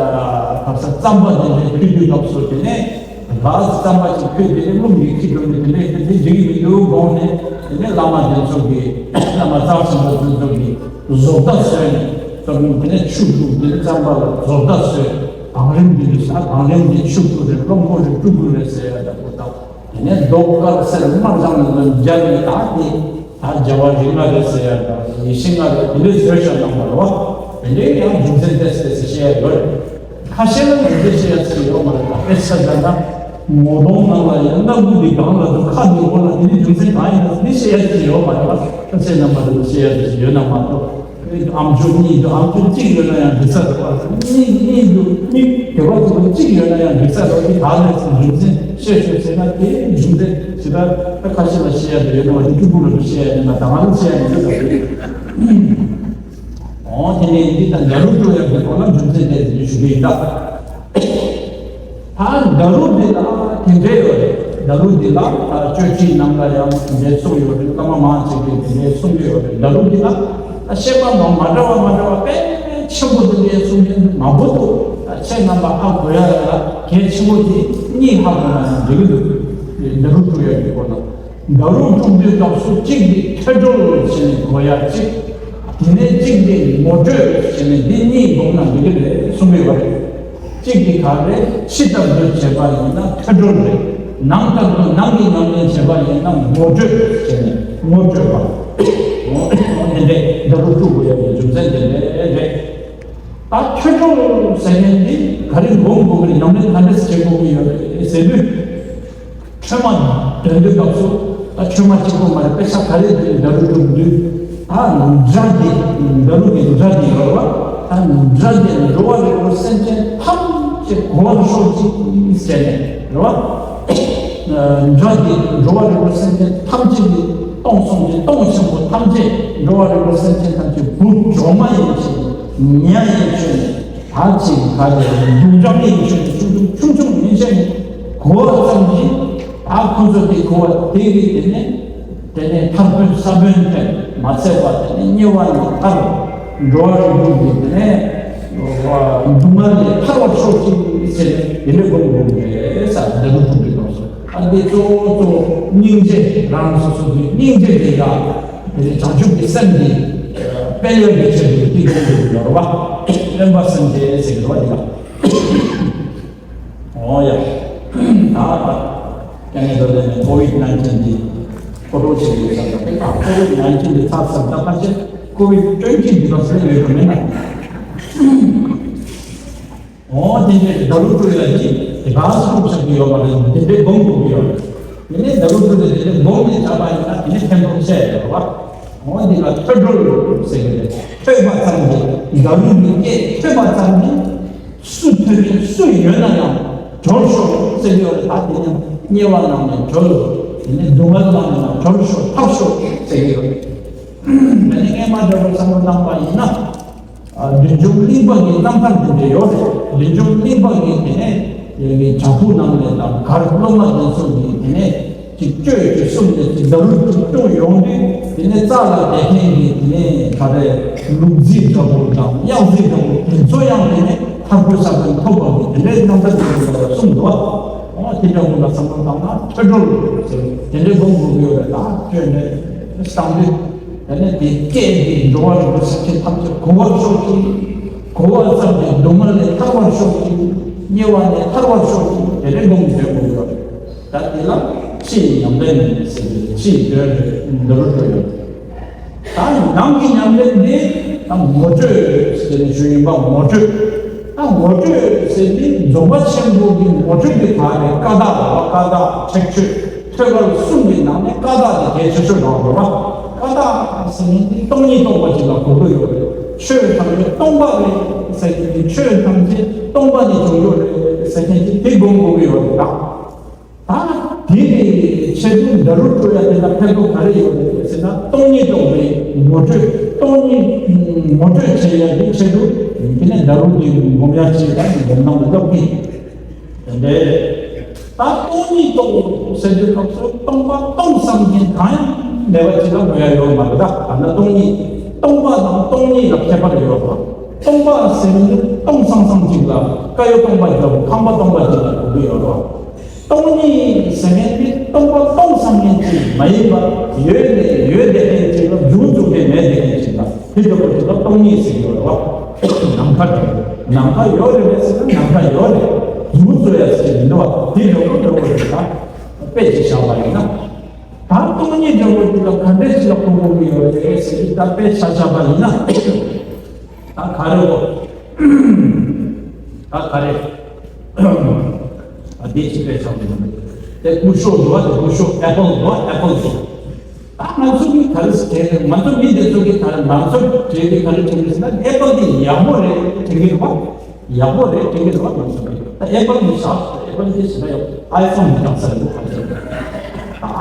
ག་ས་རྩམ་པ་དེ་འདྲའི་ཕུལ་དུས་སྐབས་སུ་དེ་ནས་ག་ས་རྩམ་པ་ཅིག་ཕུལ་དེ་ནས་རླུང་གིས་འཁྱེར་འགྲོ་ནས་དེ་འདྲའི་དེ་འདྲའི་འགྲིག་གི་མི་འདུག་དགོངས་ནས། དེ་ནས་བླ་མ་དེ་ཚོ་གིས་བླ་མ་རྩ་ཆེན་པོ་དེ་ཚོ་གིས་བཟོ་ལྟ་བཟོས་ནས་དེ་ནས་ཆུ་བླུགས། དེ་ནས་རྩམ་པ་ལ་བཟོ་ལྟ་བཟོས། བང་རིམ་འདི་འདྲ་ས་བང་རིམ་འདི་ཆུ་བླུགས་རེད། སློང་མོ་རེད། དཀྲུག་རྒྱུ་རེད་ཟེར་ཡ་འདྲ་པོ་དང་། དེ་ནས་མདོག་དཀར་སེར་དམར་ལྗང་ནས་སྦྱར་ནས་ད་དེ། ད་རྒྱལ་བ་རིགས་ལྔ་རེད་ཟེར་ཡ་འདྲ། ཡེ་ཤེས་ལྔ་རེད། དེ་འདྲའི་བཟོས་བཞག་གནང་བ་རེད་བ། དེ་འདྲའི་ཡང་རྒྱུ་མཚན་ཏོག་ཙམ་ཏོག་ཙམ་བཤད་ཡ་ཡོད་རེད། ཁ་ཤས་ལ་རྒྱུ་མཚན་བཤད་ཡ་ཚིག་ཡོད་མ་རེད། ད་དཔེ་ཆ་བཞག་ན། ངོ་གདོང་ནང་ལ་ཡང་སྣ་ཁུག་འདི་སྒང་ལ་འདུག་ཁ་འདི་འོག་ལ་འདི་ནི་རྒྱུ་མཚན་གང་ཡིན་ན་འདི་བཤད་ཡ་ཅིག་ཡོད་མ་རེད་པ། ཁྱེད་རྣམ་པ་ལ་བཤད་ཡ་ཅིག་ཡོད་ན་མ་གཏོགས། ཨམ་ཅོག་གཉིས་འདུག་ཨམ་ཅོག་གཅིག་ཡོད་ན་ཡང་འགྲིག་ས་རེད་པ། གཉིས་གཉིས་འདུག་གཉིས་དེ་བ་ཚོ་གཅིག་ཡོད་ན་ཡང་འགྲིག་ས་རེད། འདི་ག་ལས་སུ་རྒྱུ་མཚན་བཤད་ཤོག་ཟེར་ན་དེའི་རྒྱུ་མཚན་ཇི་ལྟར་ད་ཁ་ཤས་ལ་བཤད་ཡ་འདི་ཡོད་ན་བ་འདི་ཕྲུ་གུ་ལ་བཤད་ཡ་ཡིན་ན་ད་ང་ལ་བཤད་ཡ་ཡིན་འདུག་ད། འོ་དེ་ནས་འདི་ལྟར་ཌཱ་རུ་སྤྲོད་ཡག་གི་སྐོར་ལ་རྒྱུ་མཚན་དེ་ཞུ་གི་ཡིན་ད། ད་ཌཱ་རུ་འདི་ལ་དེ་འདྲས་ཡོད་རེད། ཌཱ་རུ་འདི་ལ་ད་བཅོས་ཁྲིད་ནང་ལ་ཡང་དེ་འདྲས་གསུངས་ཡོད་རེད། བླ་མ་མང་ཆེ་གིས་དེ་འདྲས་གསུང་གི་ཡོད་རེད། ཌཱ་རུ་འདི་ལ་ད་བཤད་པ་མ་མ་འདྲ་བ་མ་འདྲ་བ་དཔེ་ཆེན་པོ་དེ་འདྲས་གསུང་མཁན་མང་པོ་འདུག་ད་ཁྱེད་རྣམ་པ་ཧ་གོ་ཡ་ལ་གལ་ཆེན་པོ་དེ་གཉིས་ཧ་གོ་ན་ཡང་འགྲིག་གི་འདུག་ཌཱ་རུ་སྤྲོད་ཡག་གི་སྐོར་ལ། ཌཱ་རུ་སྤྲོད་དུས་སྐབས་སུ་གཅིག་དེ་ཐོས་གྲོལ་བྱས་ནས་གོ་ཡ་གཅིག་དེ་ནས་གཅིག་དེ་ངོ་སྤྲོད་བྱས་ནས་འདི་གཉིས་སྒོམ་ན་འགྲིག་གི་རེད་གསུངས་ཡོད་པ་རེད། གཅིག་དེ་ག་རེ་ཕྱི་ལྟ་བུ་བྱས་པ་ཡིན་ན་ཐོས་གྲོལ་རེད། ནང་ལྟ་བུ་ནང་གི་ཉམས་ལེན་བྱས་པ་ཡིན་ན་ངོ་སྤྲོད་བྱས་ནས་ངོ་སྤྲོད་པ། འོ་དེ་འདྲས་ཌཱ་རུ་སྤྲོད་དགོས་ཡ་གི་རྒྱུ་མཚན་དེ་འདྲས་རེད། ད་ཐོས་གྲོལ་ཟེར་མཁན་འདི་ག་རེ་སྒོམ་དགོས་ཀྱི་རེད། ཉམས་ལེན་ག་འདྲས་བྱེད་དགོས་ཀྱི་ཡོད་རེད་ཟེར་དུས། ཁྲོས་མ་འདོན་དུས་སྐབས་སུ་ད་ཁྲོས་མ་གཅིག་པོ་མ་རེད། དཔེ་ཆ་ག་རེ་འདི་ཌཱ་རུ་སྒྲུབ་དུས་ད་སྒྲ་འདི་ཌཱ་རུ་གི་སྒྲ་འདི་ཡོད་རེད་བ། ད་སྒྲ་འདི་འགྲོ་བ་རིགས་དྲུག་སེམས་ཅན་ཐམས་ཅད་གོ་བར་ཤོག་ཅིག་ཟེར་ནས་རེད་བ། སྒྲ་འདི་འགྲོ་བ་རིགས་དྲུག་སེམས་ཅན་ཐམས་ཅད་ཀྱི་སྟོང་གསུམ་གྱི་སྟོང་ཆེན་པོ་ཐམས་ཅད་འགྲོ་བ་རིགས་དྲུག་སེམས་ཅན་ཐམས་ཅད་བུ་གྲོག་མ་ཡིན་ཕྱིར་ཉ་ཡིན་ཕྱིར་ད་ཅིག་ག་རེ་རྡུལ་ཕྲན་ཡིན་ཕྱིར་ཆུང་ཆུང་ཆུང་ཆུང་ཡིན་ཕྱིར་གོ་བ་ཙམ་གྱིས་ད་ཁོ་ཚོ་དེ་གོ་བ་དེ་གིས་དེ་ནས་དེ་ནས་མཐར་ཕན་ས་བོན་དེ་མ་ཚད་པ་དེ་ནས་དམྱལ་བ་ནས་ཐར། འགྲོ་བ་རིགས་དྲུག་གི་དེ་ནས་སྡུག་བསྔལ་ལས་ཐར་བར་ཤོག་ཅིག་ཟེར་ནས་དེ་འདྲ་སྒོམ་དགོས་ཀྱི་རེད་ཟེར། འདི་རུ་ཐུག་པའི་སྐབས་སུ་ཨ་འདི་གཙོ་བོ་གཙོ་བོ་སྙིང་རྗེ་རང་སོ་སོ་གི་སྙིང་རྗེ་དེ་ཡང་དེ་ནས་བྱང་ཆུབ་ཀྱི་སེམས་འདི་སྤེལ་ཡག་གི་ཆེད་དུ་དེ་སྒོམ་དགོས་ཀྱི་ཡོད་རེད་བ། སྨོན་པ་སེམས་བསྐྱེད་ཟེར་གྱི་རེད་བ་འདི་ལ། འོ་ཡ། ད་ད་ཀྱང་ངས་འདོད་ལས་ནས་ཀོ་ཝིད་ནའིན་ཊིན་འདི་ཁོ་ཐག་ཆོད་ཡོད་ས་དང་དེ་ལ་ཀོ་ཝིད་ནའིན་ཊིན་འདི་ཚར་ཚར་ད་ཕལ་ཆེར་ཀོ་ཝིད་ཊུ་ཝེན་ཊི་འདི་ལ་སླེབས་ཡོད་པ་མིན་ན། འོ་དེ་འདྲའི་ཌ་བླུ་ཊུ་ཡ་གི་དེ་ག་སུ་ཆགས་ཀྱི་ཡོད་པ་རེད། དེ་འདྲའི་སྒོམ་དགོས་ཀྱི་ཡོད་རེད། དེ་ནས་ཌ་བླུ་ཊུ་ཡ་དེ་འདྲའི་སྒོམ་ནས་བྱས་པ་ཡིན་ན་དེ་ནས་ཕན་ཐོགས་ཆེ་ཡོད་རེད་བ། འོ་འདི་ལ་ཐོས་གྲོལ་ཟེར་གྱི་རེད། ཐོས་པ་ཙམ་གྱིས་ཌ་བླུ་གི་སྐད་ཐོས་པ་ཙམ་གྱིས། སུ་ཐོས་མཁན་སུ་ཡོད་ན་ཡང་གྲོལ་ཤོག་ཟེར་གྱི་ཡོད་རེད། ད་དེ་ནས་དམྱལ་བ་རྣམས་ནས་གྲོལ། དེ་ནས་སྡུག་བསྔལ་རྣམས་ནས་གྲོལ་ཤོག་ཐར་ཤོག་ཟེར་གྱི་ཡོད་རེད། དེ་ནས་སྔས་མ་འདྲ་བོ་བསམ་བློ་བཏང་པ་ཡིན་ན། བདུད་འཇོམས་གླིང་པ་གི་རྣམ་ཐར་དེ་འདྲ་ཡོད་རེད། བདུད་འཇོམས་གླིང་པ་གི་དེ་ནས་བྱ་ཕོ་རྣམས་ནས་དང་མགར་སློབ་མ་དེ་ཚོ་གི་དེ་ནས། ཅིག་བཅོས་ཀྱི་གསུམ་ནས་ཅིག་ཌ་བླུ་ཊུ་ཡ་ཡོང་དུས་དེ་ནས་རྩ་ལ་བསྡད་མཁན་གྱི་དེ་ནས་ག་རེ་ལུག་རྫི་འདྲ་པོ་དང་གཡག་རྫི་འདྲ་པོ་དེ་ཚོ་ཡང་དེ་ནས་ཐར་པའི་ས་བོན་ཐོབ་པ་གི་དེ་འདྲའི་རྣམ་ཐར་དེ་ཚོ་ལ་གསུངས་འདུག་བ། འོ་དེ་འདྲ་པོ་ལ་བསམ་བློ་བཏང་ན་ཐོས་གྲོལ་ཟེར་དེ་འདྲའི་སྒོམ་དགོས་ཀྱི་ཡོད་རེད། ད་བཅོས་ནས་བཏང་དུས་དེ་ནས་དེ་སྐད་དེ་འགྲོ་བ་རིགས་དྲུག་སེམས་ཅན་ཐམས་ཅད་གོ་བར་ཤོག་ཅིག་གོ་བ་ཙམ་གྱིས་སྡུག་བསྔལ་ལས་ཐར་བར་ཤོག་ཅིག་དམྱལ་བ་ནས་ཐར་བར་ཤོག་ཅིག་དེ་འདྲའི་སྒོམ་བྱེད་དགོས་ཀྱི་ཡོད་རེད། ད་དེ་ལ་ཕྱིའི་ཉམས་ལེན་ཟེར་ཏེ་ཕྱིའི་དོན་རེད་འདི་རུ་འགྲོ་ཡོད། ད་ནང་གི་ཉམས་ལེན་དེ་ད་ངོ་སྤྲོད་ཟེར་ནས་ཞུ་ཡིན་པ་ངོ་སྤྲོད། ད་ངོ་སྤྲོད་ཟེར་ཏེ་རྫོགས་པ་ཆེན་པོ་གི་ངོ་སྤྲོད་ཀྱི་བར་ནས་ཀ་དག་ལ་ཀ་དག་ཁྲེགས་ཆོད་ཐོད་པར་གསུམ་གྱི་ནང་ནས་ཀ་དག་དེ་གལ་ཆེ་ཤོས་རང་རེད་བ། ཀ་དག་ཟེར་མཁན་དེ་སྟོང་ཉིད་སྟོང་པ་ཅིག་ལ་གོ་དགོས་ཡོད་རེད། ཆོས་ཐམས་ཅད་སྟོང་པ་རེད་ཟེར་མཁན་དེ་ཆོས་ཐམས་ཅད་སྟོང་པ་ནས་བྱུང་ཡོད་རེད་ཟེར་མཁན་དེ་དེ་སྒོམ་དགོས་ཀྱི་ཡོད་རེད་ད། ད་དེ་གི་ཆེད་དུ་ཌ་རུ་སྤྲོད་ཡ་དེ་ལ་ཕན་ཐོགས་ག་རེ་ཡོད་རེད་ཟེར་ན། སྟོང་ཉིད་རྟོགས་པའི་ངོ་སྤྲོད། སྟོང་ཉིད་ངོ་སྤྲོད་བྱེད་ཡ་དེ་ཆེད་དུ་དེ་ནས་ཌ་རུ་གི་སྒོམ་ཡ་ཆེད་དུ་སྒོམ་གནང་བ་ལབ་ཀྱི། དེ་འདྲའི་ད་སྟོང་ཉིད་རྟོགས་ཟེར་དུས་སྐབས་སུ་སྟོང་པ་སྟོང་བསམ་མཁན་གང་ཡང་མེད་པ་ཅིག་ལ་གོ་ཡ་ཡོད་མ་རེད་ད། ད་ནི་སྟོང་ཉིད་སྟོང་པ་དང་སྟོང་ཉིད་ལ་ཁྱད་པར་ཡོད་པ། སྟོང་པ་ཟེར་ནི་སྟོང་སང་སང་ཅིག་ལ་དཀར་ཡོལ་སྟོང་པ་ཅིག་ལ་གོ་གི་ཡོད་རེད། སྟོང་ཉིད་ཟེར་མཁན་དེ་སྟོང་པ་སྟོང་བསམ་མཁན་ཅིག་མ་ཡིན་པ། ཡོད་ནས་ཡོད་བསྡད་མཁན་ཅིག་ལ་འབྱུང་བཅུག་ནས་མེད་བསྡད་མཁན་ཅིག་ལ་དེ་འདྲ་པོ་ཅིག་ལ་སྟོང་ཉིད་ཟེར་གྱི་ཡོད་རེད་བ། ནམ་མཁའ་དེ་ནམ་མཁའ་ཡོད་རེད་པས་ཟེར་ན་ནམ་མཁའ་ཡོད་རེད། འབྱུང་བཅུག་ཡ་ཟེར་གྱི་མི་འདུག་བ། དེ་འདྲ་པོ་འདྲ་པོ་ཞིག་ལ་དཔེ་ཅིག་བཞག་པ་ཡིན་ན། ད་སྟོང་ཉིད་འདྲ་པོ་ཅིག་ལ་ག་འདྲ་ཅིག་ལ་གོ་དགོས་ཀྱི་ཡོད་རེད་ཟེར་གྱི་ད་དཔེ་ཆ་བཞག་པ་ཡིན་ན། ད་ག་རེ་འོ། ད་ག་རེ། ཨ་ དེ་ཅི་དཔེ་ཆ་མི་འདུག་དེ་སྐུ་ཤོག་འདུག་བ། དེ་སྐུ་ཤོག་ཨེ་པལ་འདུག་བ། ཨེ་པལ་འདུག་ད་ང་ཚོ་མི་ག་རེ་ཟེར། ང་ཚོ་མི་དེ་ཚོ་གི་ད་ང་ཚོ་གྲས་ཀྱི་ག་རེ་དྲན་གི་ཟེར་ན། ཨེ་པལ་དེ་ཡག་པོ་རེད་དྲན་གི་རེད་བ། ཡག་པོ་རེད་དྲན་གི་རེད་བ། ང་ཚོ་མི་ད་ཨེ་པལ་དེ་བཞག་ཨེ་པལ་དེ་ཟེར་ན་ཡག་ཨའི་ཕོན་དེ་བཞག་ས་རེད་བ།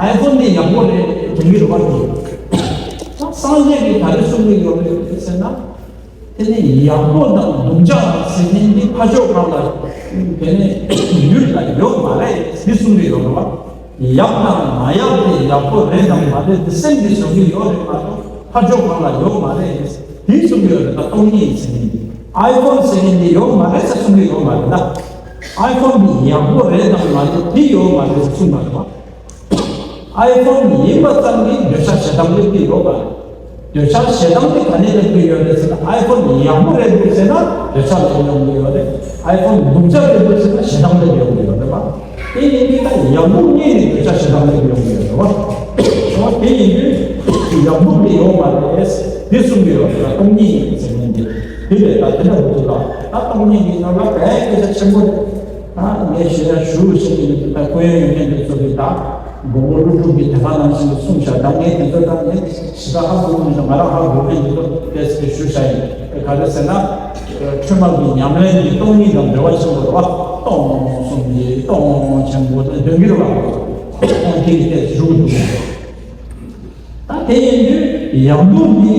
ཨའི་ཕོན་དེ་ཡག་པོ་རེད་དྲན་གི་རེད་བ། ད་སངས་རྒྱས་ཀྱིས་ག་རེ་གསུང་གི་ཡོད་རེད་ཟེར་ན། དེ་ནས་ཡག་པོ་དང་སྡུག་ཅག་ཟེར་མཁན་འདི་ཕར་ཕྱོགས་སྒང་ལ་དེ་ནས་ཡུལ་ལ་ཡོད་མ་རེད། འདི་གསུང་གི་ཡོད་རེད་བ། ཡག་དང་མ་ཡག་དེ་ཡག་པོ་རེད་དང་མ་རེད་དེ་སེམས་ཀྱིས་བཟོ་གི་ཡོད་རེད་མ་གཏོགས་ཕར་ཕྱོགས་སྒང་ལ་ཡོད་མ་རེད། འདི་གསུང་གི་ཡོད་རེད། ད་སྟོང་ཉིད་ཟེར་མཁན་འདི། ཨའི་ཕོན་ཟེར་མཁན་འདི་ཡོད་མ་རེད་ཟེར་གསུང་གི་ཡོད་མ་རེད་ད། ཨའི་ཕོན་འདི་ཡག་པོ་རེད་དང་མ་རེད་དེ་ཡོད་མ་རེད་ཟེར་གསུང་མ་རེད་བ། ཨའི་ཕོན་ཡིན་པ་ཙམ་གྱིས་འདོད་ཆགས་ཞེ་སྡང་སླེབས་ཀྱི་ཡོད་པ་རེད། འདོད་ཆགས་ཞེ་སྡང་དེ་ག་ནས་སླེབས་ཀྱི་ཡོད་རེད་ཟེར་ན། ཨའི་ཕོན་ཡག་པོ་རེད་འདུག་ཟེར་ན་འདོད་ཆགས་སླེབས་ཡོང་གི་ཡོད་རེད། ཨའི་ཕོན་སྡུག་ཅག་རེད་འདུག་ཟེར་ན་ཞེ་སྡང་སླེབས་ཡོང་གི་ཡོད་རེད་པ། དེ་ཡིན་དུས་ད་ཡག་སྡུག་གཉིས་ནས་འདོད་ཆགས་ཞེ་སྡང་སླེབས་ཡོང་གི་ཡོད་རེད་པ། འོ་དེ་ཡིན་དུས་ཡག་སྡུག་དེ་ཡོད་མ་རེད། དེ་གསུང་གི་ཡོད་རེད། སྟོང་ཉིད་ཟེར་མཁན་དེ། དེ་ལས་ད་དེ་འདྲ་བོ་དེ་ལ་ད་སྟོང་ཉིད་ཀྱི་ནང་ལ་ག་ཡ་སྐད་ཆ་ཆེན་པོ་རེད། ད་ངས་ཞུ་ཡ་ཞུ་ཞེས་ཀྱི་ད་ཁོ་ཡ་ཡོད་མཁན་དེ་ཚོ་གི་ད་མགོན་པོ་ཀླུ་སྒྲུབ་ཀྱི་དེ་ག་ནང་བཞིན་གསུངས་ཤག་ད་ངས་དེ་ཚོ་ད་ངས་ཞེ་དྲག་ཧ་གོ་གི་མི་འདུག་ང་རང་ཧ་གོ་མཁན་དེ་ཚོ་ཏོག་ཙམ་ཞུ་བྱ་ཡིན། དེ་ག་རེ་ཟེར་ན། འཕྲུལ་མ་གི་ཉམས་ལེན་གྱི་སྟོང་ཉིད་དང་འབྲེལ་བ་ཆེན་པོ་རེད་བ། སྟོང་གསུམ་གྱི་སྟོང་ཆེན་པོ་དེ་འདོན་གྱི་རེད་བ། སྟོང་གི་ཏོག་ཙམ་ཞུ་གི་འདུག་ད་དེ་ཡིན་དུས་ཡག་སྡུག་འདི་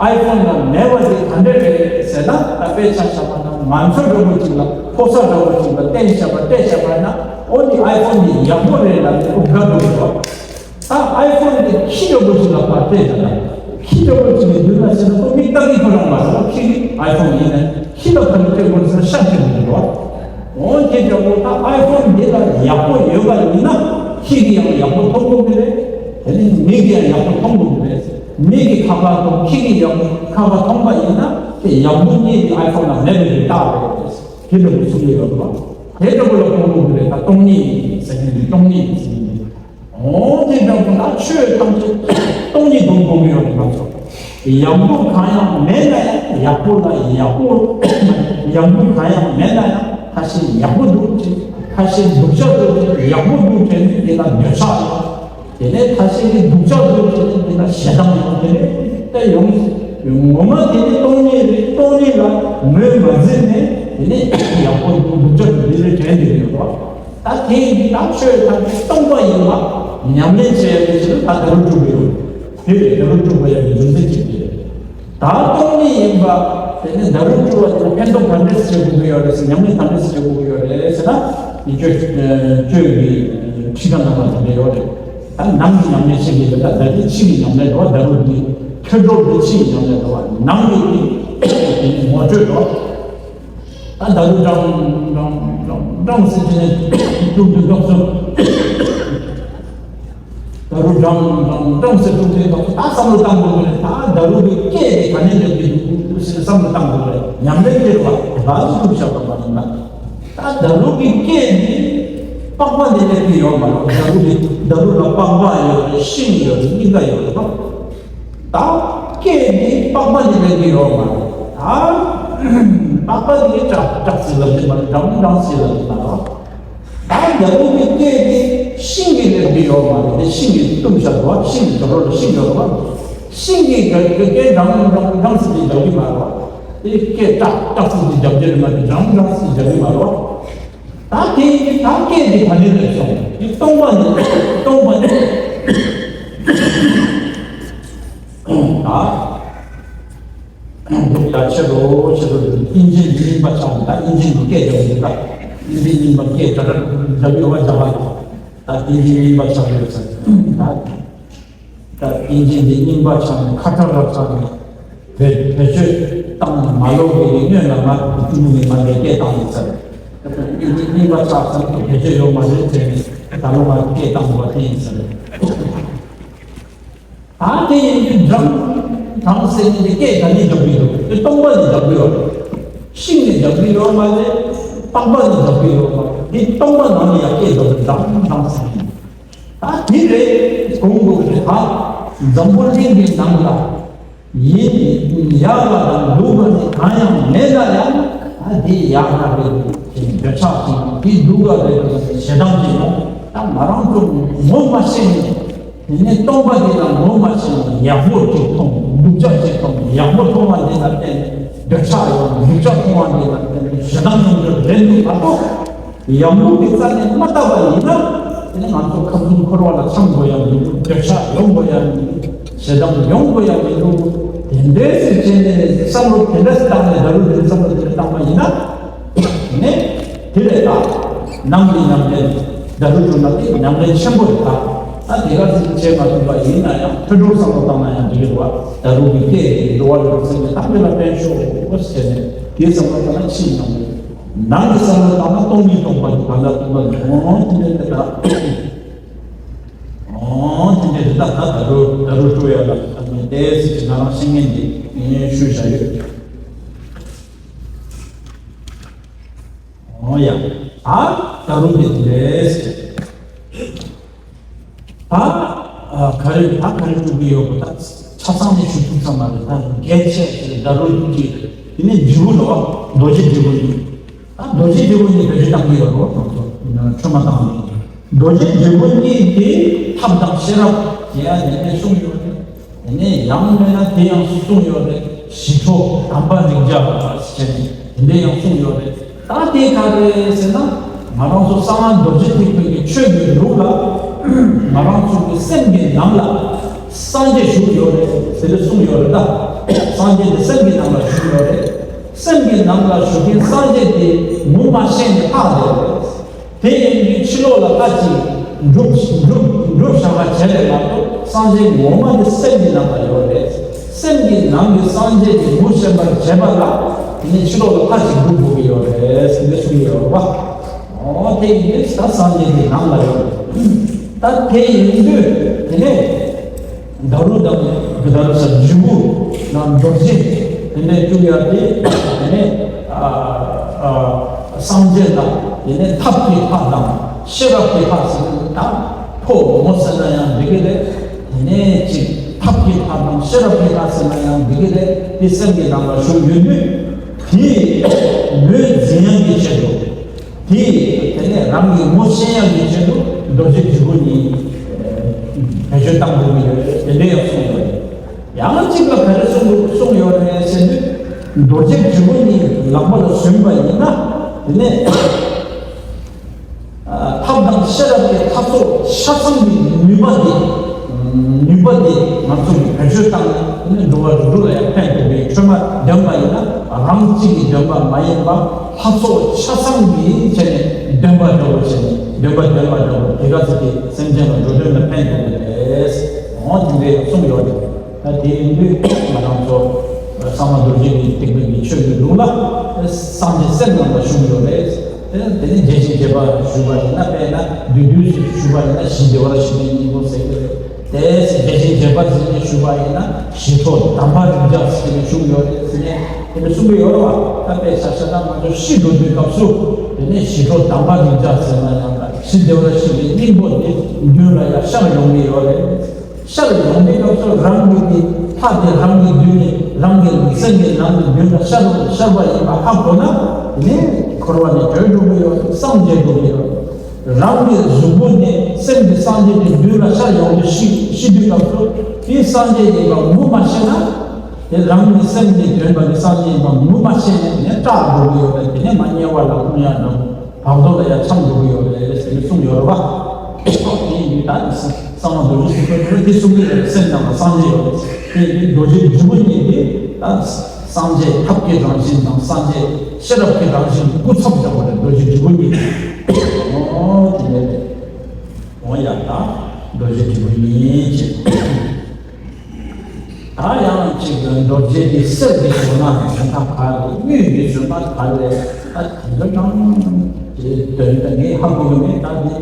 ཨའི་ཕོན་ལ་མེད་པ་དེ་ག་འདྲ་རེད་ཟེར་ན། ད་དཔེ་ཆ་བཞག་པ་ན་ང་ཚོ་འདྲ་པོ་ཅིག་ལ་ཕོ་གསར་འདྲ་པོ་ཅིག་ལ་བསྟན་བཞག་པ་བལྟས་བཞག་པ་ན། འོ་འདི་ཨའི་ཕོན་འདི་ཡག་པོ་རེད་ལབ་ནས་ཨུ་དགའ་འདུག་གོ། ད་ཨའི་ཕོན་འདི་ཁྱི་འདྲ་པོ་ཅིག་ལ་ཕར་སྤྲད་བཞག་ན། ཁྱི་འདྲ་པོ་ཅིག་ལ་འདུག་ན་ཟེར་ན་ཁོ་མིག་ལྟ་གི་ཁོ་རང་མ་རེད། ཁྱི་ཨའི་ཕོན་ཡིན་ན་ཁྱི་ལ་ཕར་སྤྲད་དགོས་ཟེར་ན་ཤ་སྤྲད་དགོས་རེད་བ། འོ་དེ་འདྲ་པོ་ད་ཨའི་ཕོན་འདི་ལ་ཡག་པོ་ཡོད་པ་ཡིན་ན་ཁྱི་གིས་ཡང་ཡག་པོ་མཐོང་དགོས་ཀྱི་རེད། དེ་ནི་མི་གིས་ཡང་ཡག་པོ་མཐོང་དགོས་ཀྱི་རེད། མི་གིས་ཁ་ཁ་མཐོང་། ཁྱི་གིས་ཡག་པོ་ཁ་ཁ་མཐོང་པ་ཡིན་ན་དེ་ཡག་སྡུག་གཉིས་དེ་ཨའི་ཕོན་ལ་མེད་པའི་རིགས་རྟགས་རེད། དེ་འདྲ་པོ་གསུང་གི་ཡོད་པ། དེ་འདྲ་པོ་ལ་མཐོང་དགོས་ཀྱི་རེད། ད་སྟོང་ཉིད་ཟེར་མཁན་འདི། སྟོང་ཉིད་ཟེར་མཁན་འདི། འོ་དེ་འདྲ་པོ་ན་ཆོས་ཐམས་ཅད་སྟོང་ཉིད་དུ་མཐོང་གི་ཡོད་རེད་ང་ཚོ། ཡག་པོ་གང་ཡང་མེད་ན་ཡང་ཡག་པོ་ལ་ཡག་པོ། ཡག་པོ་གང་ཡང་མེད་ན་ཡང་ཁ་ཤས་ཡག་པོ་འདུག་ཅེས། ཁ་ཤས་སྡུག་ཅག་འདུག་ཅེས། ཡག་པོ་འདུག་དྲན་དུས་དེ་ལ་འདོད་ཆགས་ཡོང་། དེ་ནས་ཁ་ཤས་ཀྱིས་སྡུག་ཅག་འདུག་དྲན་དུས་དེ་ལ་ཞེ་སྡང་ཡོང་། དེ་ནས་ད་ཡོང་། ངོ་མ་དེ་ནི་སྟོང་ཉིད་རེད། སྟོང་ཉིད་ལ་ངོས་མ་འཛིན་ནས་དེ་ནས་ཡག་པོ་འདུག་སྡུག་ཅག་འདུག་དེ་རེད་དྲན་དེ་ཡོད་པ། ད་དེ་ཡིན་དུས་ད་ཆོས་ཐམས་ཅད་སྟོང་པ་ཡིན་པ་ཉམས་ལེན་བྱེད་ཡག་གི་ཆེད་དུ་ད་ད་རུང་སྒྲུབ་ཡོད། དེ་ལས་ད་རུང་སྒྲུབ་དགོས་ཡག་གི་རྒྱུ་མཚན་ཅིག་དེ་རེད། ད་སྟོང་ཉིད་ཡིན་པ་དེ་ནི་ད་རུང་སྒྲུབ་པ་དེ་ཕན་ཐོགས་ག་འདྲས་བྱེད་དགོས་ཀྱི་ཡོད་རེད་ཟེར། ཉམས་ལེན་ག་འདྲས་བྱེད་དགོས་ཀྱི་ཡོད་རེད་ཟེར་ན། ཡིན་གཅོད་གཅོད་ཀྱི་ཁྲིད་ཀ་ནང་ལ་དེ་འདྲ་ཡོད་རེད། ད་ནང་གི་ཉམས་ལེན་བྱེད་ཀྱི་ཡོད། ད་ད་ལྟའི་ཕྱི་གི་ཉམས་ལེན་རེད་བ། ད་རུང་འདི་ཁྱོད་སྒྲོག་འདི་ཕྱི་གི་ཉམས་ལེན་རེད་བ། ནང་གི་འདི་དེ་ནི་ངོ་སྤྲོད་རེད་བ། ད་ད་རུང་ཀྲང་ཀྲང་ཀྲང་ཀྲང་ཟེར་དེ་ནས་ཀྲུང་དུ་ཀྲང་ཟེར། ད་རུང་ཀྲང་ཀྲང་ཀྲང་ཟེར་ཀྲུང་དུ་ཀྲང་ཟེར། ད་བསམ་བློ་བཏང་དགོས་རེད། ད་ད་རུང་གི་སྐད་དེ་ག་ནས་སླེབས་ཀྱི་འདུག་ཟེར་བསམ་བློ་བཏང་དགོས་རེད། ཉམས་ལེན་དེ་རེད་བ། ད་ཚོ་ཐུབ་བཞག་པ་མ་ཡིན་ན། ད་ད་རུང་གི་སྐད་དེ་པགས་པ་ནས་སླེབས་ཀྱི་ཡོད་མ་རེད། ད་རུང་གི་ད་རུང་ལ་པགས་པ་ཡོད་རེད། ཤིང་ཡོད་རེད། སྙིང་ག་ཡོད་རེད་བ། ད་སྐད་འདི་པགས་པ་ནས་སླེབས་ཀྱི་ཡོད་མ་རེད། ད་པགས་པ་འདི་ཀྲག་ཀྲག་ཟེར་ལབ་ཀྱི་མ་རེད། འགྲམ་འགྲམ་ཟེར་ལབ་ཀྱི་མ་རེད། ད་ད་རུང་གི་སྐད་འདི་ཤིང་གིས་སླེབས་ཀྱི་ཡོད་མ་རེད། དེ་ཤིང་གིས་བཏུམས་བཞག་འདུག་ཤིང་གི་དུད་འགྲོ་ལ་ཤིང་ཡོད་རེད་བ། ཤིང་གིས་སྐད་འགྲམ་འགྲམ་འགྲམ་ཟེར་གྱི་རྒྱག་གི་མ་རེད་བ། དེ་སྐད་ཀྲག་ཀྲག་ཟེར་གྱི་རྒྱག་གི་རེད་མ་གཏོགས་འགྲམ་འགྲམ་ཟེར་རྒྱག་གི་མ་རེད་བ། ད་དེ་ཡིན་དུས་ད་སྐད་འདི་ག་ནས་སླེབས་སོང་། འདི་སྟོང་པ་ནས་སྟོང་པ་ནས། ད་འདུག་ད་ཕྱི་རོ་ཕྱི་རོ་ཨིན་ཇི་རྙིང་པ་ཆགས། ད་ཨིན་ཇི་གི་སྐད་རྒྱག་གི་འདུག་ད་ཨིན་ཇི་རྙིང་པ་སྐད་ད་ད་རྒྱབ་ཡོད་པ་རྒྱབ་པ། ད་ཨིན་ཇི་རྙིང་པ་ཆགས་ཡོད་ཟེར། ད་ད་ཨིན་ཇི་འདི་རྙིང་པ་ཆགས་ནས་ཁ་ཁྲ་ར་ཆགས་ནས་བེད་བེད་སྤྱོད་བཏང་མ་ལོག་གི་སྔོན་ལ་ང་ཀྲུང་གོ་ནས་མ་འདྲེ་སྐད་བཏང་ཡོད་ཟེར། ཨིན་ཇི་རྙིང་པ་ཆགས་ཚར་དུས་བེད་སྤྱོད་ཡོད་མ་རེད་དྲན་ནས་ད་ལོ་ང་སྐད་བཏང་དགོས་པ་དེ་ཡིན་ཟེར། ད་དེ་ཡིན་དུས་འགྲམ་འགྲམ་ཟེར་མཁན་དེ་སྐད་ག་ནས་རྒྱག་གི་འདུག་དེ་སྟོང་པ་ནས་རྒྱག་གི་ཡོད་རེད། ཤིང་ནས་རྒྱག་གི་ཡོད་མ་རེད། པགས་པ་ནས་རྒྱག་གི་ཡོད་མ་རེད། འདི་སྟོང་པ་ནང་ནས་ཡར་སྐད་རྒྱག་གི་འགྲམ་འགྲམ་ཟེར་མཁན། ད་དེ་རེད་དགོངས་དགོས་རེད། ད་འཛམ་བུ་གླིང་གི་ནང་ལ་ཡིན་ཡག་པ་དང་སྡུག་པ་ནི་གང་ཡང་མེད་ན་ཡང་ ད་དེ་ཡག་ག་རེད་ཅེས་འདོད་ཆགས་ཅིག་དེ་སྡུག་ག་རེད་ཅེས་ཞེ་སྡང་ཅིག་ཡོང་། ད་ང་རང་ཚོ་ངོ་མ་ཤེས་ནས། དེ་ནས་སྟོང་པ་དེ་ལ་ངོ་མ་ཤེས་ནས་ཡག་པོ་ཅིག་མཐོང་། སྡུག་ཅག་ཅིག་མཐོང་། ཡག་པོ་མཐོང་བ་འདི་ལ་བརྟེན་ནས་འདོད་ཆགས་ཡོང་། སྡུག་ཅག་མཐོང་བ་འདི་ལ་བརྟེན་ནས་ཞེ་སྡང་ཡོང་རྒྱུ་རེད་འདུག་མ་གཏོགས། ཡག་པོ་གི་རྩ་ནས་མ་བལྟ་བ་ཡིན་ན། དེ་ནི་ང་ཚོ་ཁམས་གསུམ་འཁོར་བ་ལ་འཁྱམས་དགོས་ཡ་མི་འདུག་འདོད་ཆགས་ཡོང་དགོས་ཡ་མི་འདུག་ཞེ་སྡང་ཡོང་དགོས་ཡ་མི་འདུག་དེ་འདྲས་སུ་བྱས་ནས་བསམ་བློ་དེ་འདྲས་བཏང་ནས་ད་རུང་དེ་བསམ་བློ་དེ་འདྲས་བཏང་བ་ཡིན་ན། དེ་ནས་དེ་རེད་ད། ནམ་གྱི་ཉམས་ལེན། ད་རུང་བསྒྲུབ་ན་དེ་ཉམས་ལེན་ཆེན་པོ་རེད་ད། ད་དེ་ག་ཚོད་བྱེད་མ་ཐུབ་པ་ཡིན་ན་ཡང་ཐོས་གྲོལ་བསམ་བློ་བཏང་ན་ཡང་འགྲིག་གི་རེད་བ། ད་རུང་གི་སྐད་དེ་འགྲོ་བ་ཡོད་ཚད་ནས་ད་དེ་ལ་ཕན་ཤོག་ཟེར་ནས་དེ་བསམ་བློ་བཏང་ན་ཕྱིན་ཡོང་གི། ནང་གི་བསམ་བློ་བཏང་ན་སྟོང་ཉིད་སྟོང་པ་གི་གང་ལ་སྟོང་པ་ལས་འོང་དེ་འདྲ་དེ་དག་འོང་དེ་འདྲ་དེ་དག་ད་ད་རུ་ད་རུ་སྤྲོ་ཡ་ལ་ད་ནི་ཏོག་ཙམ་ཅིག་ང་རང་ཤེས་ངེས་འདི་ངས་ཞུས་བཞག་ཡོད། འོང་ཡ། ད་ད་རུ་དེ་དེ་རེད། ད་ཨ་ག་རེ་ད་ག་རེ་སྤྲོ་གི་ཡོད་པ་ད་ཆ་ཚང་ནས་ཞུ་ཐུབ་ས་མ་རེད། ད་གལ་ཆེ་ཟེར་ད་རུང་ཐུག་གི་དེ་ནས་འབྲས་བུ་ལོ་རྡོ་རྗེ་འབྲས་བུ་ཡིན། ད་རྡོ་རྗེ་འབྲས་བུ་ཡིན་བེད་སྤྱོད་བཏང་གི་ཡོད་རོགས་ང་ཚོ་ཁྲོས་མ་བཏང་ནས་རྡོ་རྗེ་འབྲས་བུ་གཉིས་དེ་ཐབས་དང་ཤེས་རབ་ཡ་དེ་ནས་གསུངས་ཡོད་རེད། དེ་ནས་ཡང་མིན་ན་དེ་ཡང་གསུངས་ཡོད་རེད། ཞི་ཁྲོ་དམ་པ་རིགས་བརྒྱ་ཟེར་ནས་དེ་འདྲ་ཡང་གསུངས་ཡོད་རེད། ད་དེ་ག་རེ་ཟེར་ན། ང་རང་ཚོ་གསང་སྔགས་རྡོ་རྗེ་ཐེག་པའི་གི་ཆོས་ཀྱི་ལུགས་ལ། ང་རང་ཚོ་གི་སེམས་ཀྱི་ནང་ལ་སངས་རྒྱས་བཞུགས་ཡོད་རེད་ཟེར་ནས་གསུངས་ཡོད་རེད་ད། སངས་རྒྱས་དེ་སེམས་ཀྱི་ནང་ལ་བཞུགས་ཡོད་རེད། སེམས་ཀྱི་ནང་ལ་བཞུགས་མཁན་སངས་རྒྱས་དེ་ངོ་མ་ཤེས་ནས་ལྷག་བསྡད་ཡོད་རེད། དེ་ཡིན་དུས་ཕྱི་ལོགས་ལ་ལྟ་ཅིག་སྒྲུབ་སྒྲུབ་སྒྲུབ་བཞག་པ་བྱས་པས་མ་གཏོགས་སངས་རྒྱས་ངོ་མ་དེ་སེམས་ཀྱི་ནང་ལ་ཡོད་རེད། སེམས་ཀྱི་ནང་གི་སངས་རྒྱས་ཀྱི་ངོ་ཤེས་པར་བྱེད་པ་ལ་དེ་ནི་ཕྱི་ལོགས་ལ་ལྟ་ཅིག་སྒྲུབ་དགོས་ཀྱི་ཡོད་རེད་ཟེར་ནས་གསུངས་ཡོད་རེད་བ། འོ་དེ་ཡིན་དུས་ད་སངས་རྒྱས་ཀྱི་ནང་ལ་ཡོད་རེད། ད་དེ་ཡིན་དུས་དེ་ནས། ད་རུང་དང་གི་ད་རུང་ས་འབྲས་བུ་ན་རྡོ་རྗེ་དེ་ནས་བཅུག་ཡ་དེ་དེ་ནས་ཨ་ཨ་སངས་རྒྱས་ལ་དེ་ནས་ཐབས་ཀྱི་ལྷ་དང་ཤེས་རབ་ཀྱི་ལྷ་ཟེར་ནས་ད་ཕོ་མོ་ཟེར་ན་ཡང་འགྲིག་གི་རེད། དེ་ནས་ཅིག་ཐབས་ཀྱི་ལྷ་དང་ཤེས་རབ་ཀྱི་ལྷ་ཟེར་ན་ཡང་འགྲིག་གི་རེད། དེ་སེམས་ཀྱི་ནང་ལ་བཞུགས་ཡོད་དུས་དེ་མོས་འཛིན་ཡག་གི་ཆེད་དུ། དེ་དེ་ནས་རང་གི་ངོ་ཤེས་ཡག་གི་ཆེད་དུ་རྡོ་རྗེ་དྲིལ་བུ་གཉིས་བེད་སྤྱོད་བཏང་དགོས་ཀྱི་ཡོད་རེད། དེ་འདྲ་ཡང་གསུངས་ཡོད་རེད། ཡང་གཅིག་ལ་ག་རེ་གསུངས་གསུངས་ཡོད་རེད་ཟེར་དུས་རྡོ་རྗེ་དྲིལ་བུ་གཉིས་ལག་པ་ལ་ཟུན་པ་ཡིན་ན་དེ་ནས་ཐབས་དང་ཤེས་རབ་ཀྱི་ལྷ་ཚོགས་ཆ་ཚང་གི་ནུས་པ་དེ། ནུས་པ་དེ་ང་ཚོ་གིས་བེད་སྤྱོད་བཏང་ནས་འགྲོ་བ་རིགས་དྲུག་ལ་ཡང་ཕན་ཐོགས་པའི་ཁྲོས་མ་འདོན་པ་ཡིན་ན་རང་གཅིག་གི་འདོན་པ་མ་ཡིན་པ་ལྷ་ཚོགས་ཆ་ཚང་གིས་བྱས་ནས་འདོན་པ་འདྲ་བོ་བྱས་ནས་འདོན་པ་འདོན་པ་འདྲ་བོ་དེ་ག་ཚོད་ཀྱིས་སེམས་ཅན་ལ་འགྲོ་དོན་ལ་ཕན་ཐོགས་པ་རེད། འོ་དེ་འདྲའི་གསུངས་ཡོད་རེད། ད་དེ་ཡིན་དུས་ང་རང་ཚོ་གསང་སྔགས་རྡོ་རྗེ་གི་ཐེག་པའི་གི་ཆོས་ཀྱི་ལུགས་ལ་སངས་རྒྱས་སེམས་ནང་ལ་བཞུགས་ཡོད་རེད། དེ་ནས་དེ་ནས་རྒྱས་ཤིང་རྒྱས་པ་ཞུས་པ་ཡིན་ན་དཔེར་ན་བདུད་འདུལ་ཞུས་པ་ཡིན་ན་ཞི་བདེ་བར་གཤེགས་པའི་སྙིང་པོ་ཟེར་གྱི་རེད། དེ་རྒྱས་ཤིང་རྒྱས་པ་ཟེར་ནས་ཞུས་པ་ཡིན་ན་ཞི་ཁྲོ་དམ་པ་རིགས་བརྒྱ་ཟེར་ནས་བཞུགས་ཡོད་རེད་ཟེར་ནས་དེ་འདྲ་གསུང་གི་ཡོད་རེད་བ། ད་དཔེ་ཆ་བཞག་ན་ང་ཚོ་ཤི་འགྲོ་དུས་སྐབས་སུ་དེ་ནས་ཞི་ཁྲོ་དམ་པ་རིགས་བརྒྱ་ཟེར་ན་ཡང་ཞི་བདེ་བར་གཤེགས་པའི་སྙིང་པོ་དེ་མདུན་ལ་ཡང་ཤར་ཡོང་གི་ཡོད་རེད། ཤར་ཡོང་དུས་སྐབས་སུ་རང་གི་དེ་ལྷ་དེ་རང་གི་མདུན་ནས་རང་གི་སེམས་ཀྱི་ནང་གི་མདུན་ལ་ཤར་ཤར་བ་ཡིན་པ་ཧ་གོ་ན་དེ་ནས་འཁོར་བ་ནས་གྲོལ་འགྲོ་གི་ཡོད། སངས་རྒྱས་འགྲོ་གི་ཡོད། རང་གི་གཟུགས་པོ་ནས་སེམས་ཀྱི་སངས་རྒྱས་ཀྱི་མདུན་ལ་ཤར་ཡོང་དུས་ཤི་ཤི་དུས་སྐབས་སུ་དེ་སངས་རྒྱས་ཡིན་པ་ངོ་མ་ཤེས་ན། དེ་རང་གི་སེམས་ཀྱི་དོན་པ་ནི་སངས་རྒྱས་ཡིན་པ་ངོ་མ་ཤེས་ནས་ནས་སྐྲག་འགྲོ་གི་ཡོད་རེད། དེ་ནས་མ་དམྱལ་བ་ལ་ལྷུང་ཡག་འགྲོ། བར་དོ་ལ་ཡང་འཁྱམས་འགྲོ་གི་ཡོད་རེད་ཟེར་ནས་གསུངས་ཡོད་རེད་བ། དེ་ཡིན་དུས་ད་ནི་གསང་བ་རྡོ་རྗེ་ཐེག་པའི་ལུགས་ལ་དེ་གསུང་གི་རེད། སེམས་ནང་ལ་སངས་རྒྱས་ཡོད་རེད། དེ་ཡིན་དུས་རྡོ་རྗེ་འབྲས་བུ་གཉིས་དེ་ད་སངས་རྒྱས་ཐབས་ཀྱི་རང་བཞིན་དང་སངས་རྒྱས་ཤེས་རབ་ཀྱི་རང་བཞིན་གྱི་སྐུ་ཚབ་སྦྱར་བ་རེད། རྡོ་རྗེ་འབྲས་བུ་གཉིས་དེ། ཨོ་དེ་འདྲ་རེད། ཨོ་ཡ་ད་རྡོ་རྗེ་འབྲས་བུ་གཉིས་བྱས། ད་ཡང་གཅིག་རྡོ་རྗེ་འདི་གསེར་གྱི་བཟོ་ན་དོན་དག་ག་རེ། དངུལ་གྱི་བཟོ་ན་ག་རེ། ད་དེ་ཚོ་ཀྱང་དེ་དོན་དག་ངས་ཧ་གོ་གི་མེད། ད་འདི་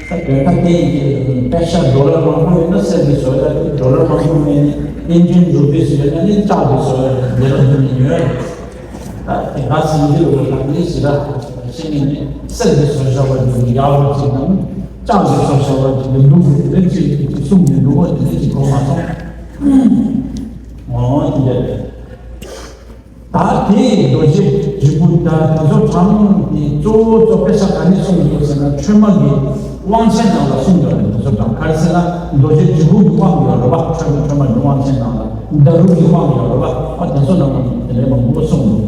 ད་དོན་དག་དེ་ཡིན་གྱི་པེ་ཤ་ཌོ་ལར་མང་པོ་ཡོད་ན་གསེར་གྱི་བཟོ་ཡ་དེ་ཌོ་ལར་མང་པོ་མེད་ནས་ཨིན་ཇིན་རུ་པིས་ཡོད་ན་ནི་ལྕགས་ཀྱི་བཟོ་ཡ་དེ་ལ་འདི་ནི་ཡོད། ད་དེ་ག་སེང་གེ་ལོ་ལ་ནི་ཞེ་དྲག་ཤེས་ནི་ནི་གསེར་གྱི་བཟོ་བྱ་བ་འདི་ཡག་པོ་ཅིག་དང་ལྕགས་ཀྱི་བཟོ་བྱ་བ་འདི་ནི་ལུགས་འདི་ནི་ཅིག་གསུང་ནི་ལུགས་འདི་ནི་ཅིག་གོ་མ་སོང་། འོ་དེ་འདྲ། ད་ ད་དེའི་རྡོ་རྗེ་དྲིལ་བུ་ད་དེ་ཚོ་གྲངས་དེ་གཙོ་བོ་གཙོ་དཔེ་ཆ་ག་ནས་གསུངས་ཡོད་ཟེར་ན། ཁྲོས་མ་གི་དབང་ཆེན་ནང་ལ་གསུངས་ཡོད་རེད། དེ་ཚོ་གྲངས་ག་རེ་ཟེར་ན། རྡོ་རྗེ་དྲིལ་བུ་གི་དབང་ཡོད་རེད་པ། ཁྲོས་མ་ཁྲོས་མ་གི་དབང་ཆེན་ནང་ལ། ཌཱ་རུ་གི་དབང་ཡོད་རེད་པ། ཨ་དེ་ཚོ་ནང་ལ་དེ་འདྲའི་མང་པོ་གསུངས་འདུག་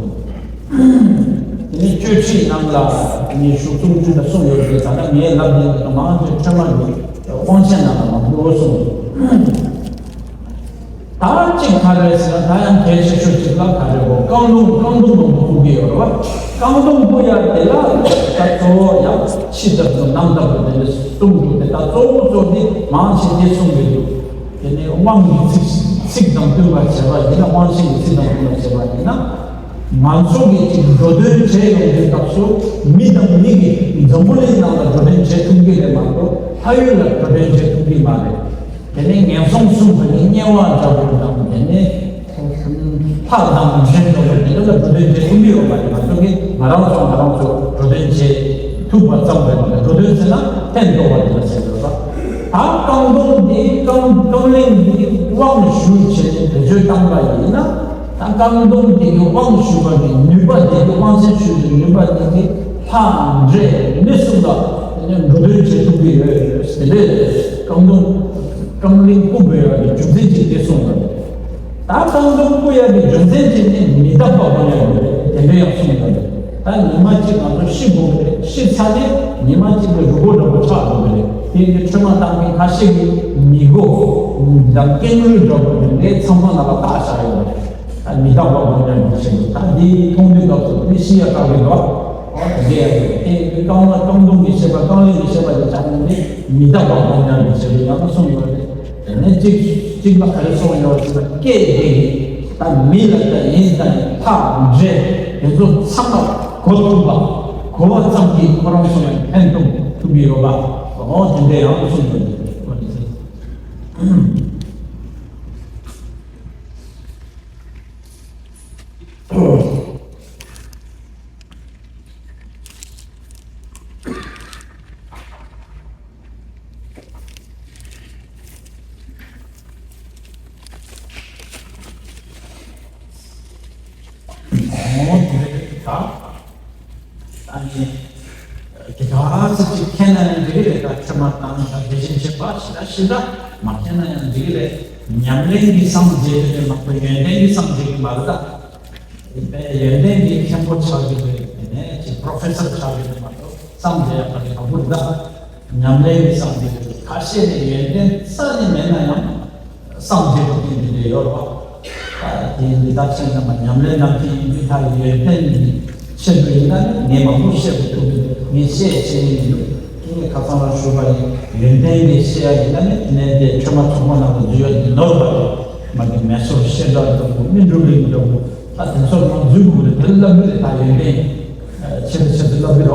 དེ་ནས་གཅོད་ཁྲིད་ནང་ལ་དེ་ནས་ཞུ་གསུང་ཚུལ་ལ་གསུངས་ཡོད་རེད། ད་ལྟ་ངས་ལབ་དེ་ལ་མང་ཆེ་ཁྲོས་མ་གི་དབང་ཆེན་ནང་ལ་མང་པོ་གསུངས་འདུག་ད་གཅིག་ག་རེ་ཟེར་ན། ད་ཡང་གལ་ཆེ་ཤོས་གཅིག་ལ་ག་རེ་གོ། རྐང་རྡུང་། རྐང་རྡུང་མང་པོ་ཕུག་གི་ཡོད་རེད་བ། རྐང་རྡུང་ཕུག་ཡ་དེ་ལ་ད་གཙོ་བོ་ཡང་ཕྱི་ལྟར་དུ་ནང་ལྟར་དུ་དེ་འདྲ་གསུངས་འདུག་དེ་ད་གཙོ་བོ་གཙོ་འདི་མང་ཆེ་དེ་གསུངས་གི་འདུག་དེ་ནས་དབང་གི་ཚིག་ཚིག་དང་མཐུན་པར་བྱས་པ་ཡིན་ན། དབང་ཆེན་གྱི་ཚིག་དང་མཐུན་པར་བྱས་པ་ཡིན་ན། ང་ཚོ་གི་ཅིག་འགྲོ་དོན་བྱེད་ཡོང་དུས་སྐབས་སུ་མི་དང་མི་གི། འཛམ་བུ་གླིང་ནང་ལ་འགྲོ་དོན་བྱེད་ཐུབ་ཀྱི་རེད་མ་གཏོགས་ཕ་ཡུལ་ལ་འགྲོ་དོན་བྱེད་ཐུབ་ཀྱི་མ་རེད། དེ་ནས་ངན་སོང་གསུམ་དུ་ནི་དམྱལ་བ་འདྲ་བོ་དང་། དེ་ནས་ལྷ་དང་འདྲེ་འདྲ་བོ་དེ་འདྲ་ལ་འགྲོ་དོན་བྱེད་ཐུབ་ཀྱི་ཡོད་མ་རེད། ང་ཚོ་གིས་ང་རང་ཚོ་ང་རང་ཚོ་འགྲོ་དོན་བྱེད་ཐུབ་པ་ཙམ་རེད་མ་གཏོགས། འགྲོ་དོན་ཟེར་ན་ཕན་ཐོགས་པ་དེ་ལ་ཟེར་དགོས་པ། ད་རྐང་རྡུང་འདི་རྐང་རྐང་གླིང་འདི་དབང་ཞུ་བྱས་ནས་བེད་སྤྱོད་བཏང་པ་ཡིན་ན། ད་རྐང་རྡུང་འདི་གི་དབང་ཞུ་བ་གི་ནུས་པ་འདི་གི། དབང་ཆེན་ཞུ་བའི་ནུས་པ་འདི་གི་ལྷ་འདྲེ་མི་གསུམ་ལ་དེ་ནས་འགྲོ་དོན་བྱེད་ཐུབ་ཀྱི་ཡོད། དེ་འདྲའི་རྐང་རྡུང་རྐང་གླིང་བཀུག་དགོས་ཡག་གི་རྒྱུ་མཚན་ཅིག་དེ་གསུངས་པ་རེད། ད་རྐང་རྡུང་བཀུག་ཡག་གི་རྒྱུ་མཚན་ཅིག་ནི་མི་རྟག་པ་དགོས་ཡག་ཡོད་རེད། དེ་འདྲ་ཡང་གསུངས་པ་རེད། ད་ཉི་མ་གཅིག་ང་ཚོ་ཤི་དགོས་ཀྱི་རེད། ཤི་ཚར་ནས་ཉི་མ་གཅིག་ལ་རུས་ཁོག་འདྲ་པོ་ཆགས་དགོས་ཀྱི་རེད། དེ་ཡིན་དུས་ཁྲོས་མ་བཏང་མཁན་ཁ་ཤས་ཀྱིས་མི་གོ། ད་ཀེང་རུས་འདྲ་པོ་དེ་འདྲའི་ཚང་མ་ནང་ལ་བཏགས་བཞག་ཡོད་རེད། ད་མི་རྟག་པ་དགོས་ཡག་གི་ཆེད་དུ། ད་འདི་མཐོང་དུས་སྐབས་སུ་འདི་ཤི་ཡག་དཀའ་གི་འདུག་ཨོ་དེ་འདྲ་ཡག་གི་རེད། དེ་ཡིན་དུས་རྐང་མ་རྐང་རྡུང་གི་བཤད་པ། རྐང་གླིང་གི་བཤད་པ་དེ་ཆགས་ནས་འདི་མི་རྟག་པ་དགོས་ཡག་གི་ཆེད་དུ་ཡང་ན་གསུངས་ཡོད་རེད། དེ་ནས་གཅིག་གཅིག་ལ་ག་རེ་གསུངས་ཡོད་ཟེར་ན། སྐད་དེ་གིས་ད་མི་ལ་ད་ཡིན་ད་ཡིན་ལྷ་འདྲེ་དེ་ཚོ་ཚང་མ་གོ་ཐུབ་པ། གོ་བ་ཙམ་གྱིས་ཁོ་རང་ཚོ་ལ་ཕན་ཐོགས་ཐུབ་ཀྱི་ཡོད་པ། ཨོ་དེ་འདྲ་ཡང་གསུངས་ཡོད་རེད། ཨོ་དེ་རེད། ད་ཨ་ནི་དེ་ག་ཚོད་ཅིག་མཁྱེན་ན་ཡང་འགྲིག་གི་རེད། ད་ཁྲིད་མ་བཏང་ད་དེ་བཞིན་བྱེད་པ་ཞིག་ད་ཤི་ད་མ་མཁྱེན་ན་ཡང་འགྲིག་གི་རེད། ཉམས་ལེན་གྱི་སངས་རྒྱས་རེད་མ་གཏོགས་ཡོན་ཏན་གྱི་སངས་རྒྱས་ཀྱི་མ་རེད་ད། དཔེ་ཡོན་ཏན་གྱི་མཁན་པོ་ཆགས་ཀྱི་རེད། དེ་ནས་ཅིག་པྲོ་ཕེ་སར་ཆགས་ཀྱི་རེད་མ་གཏོགས་སངས་རྒྱས་ཡག་པ་རེད་མ་རེད་ད། ཉམས་ལེན་གྱི་སངས་རྒྱས་རེད། ཁ་ཤས་ནས་ཡོན་ཏན་རྩ་ནས་མེད་ན་ཡང་སངས་རྒྱས་པ་དེ་འདི་འདྲ་ཡོད་རེད་བ། ད་དེ་འདི་དག་ཆེན་ཚང་མ་ཉམས་ལེན་རྣམས་ཀྱི་ཡིན་དུས། ད་ཡོན་ཏན་གྱི་ཆེད་དུ་ཡིན་ན་ནི་ངས་མང་པོ་བཤད་དགོས་ཐུག་གི་འདུག་ངས་བཤད་བཤད་ཀྱི་མི་འདུག་དེ་ནས་ཁ་སང་ལ་ཞུས་པ་ཡིན། ཡོན་ཏན་གྱི་བཤད་ཡ་ཡིན་ན་ནི་དེ་ནས་དེ་ཁྲོས་མ་ཚོགས་པ་ནང་དུ་འཛུལ་ཡ་དེ་ནོར་བ་རེད། མ་གི་མེ་སོར་ཤེལ་དཀར་འདྲ་པོ་སྨིན་དྲུག་གླིང་འདྲ་པོ། ད་དེ་ཚོ་ནང་འཛུལ་དགོས་རེད། དེ་ལ་སློབ་གི་རེད། ད་ཡོན་ཏན་ཆེད་དུ་ཆེད་དུ་སློབ་གི་རེད་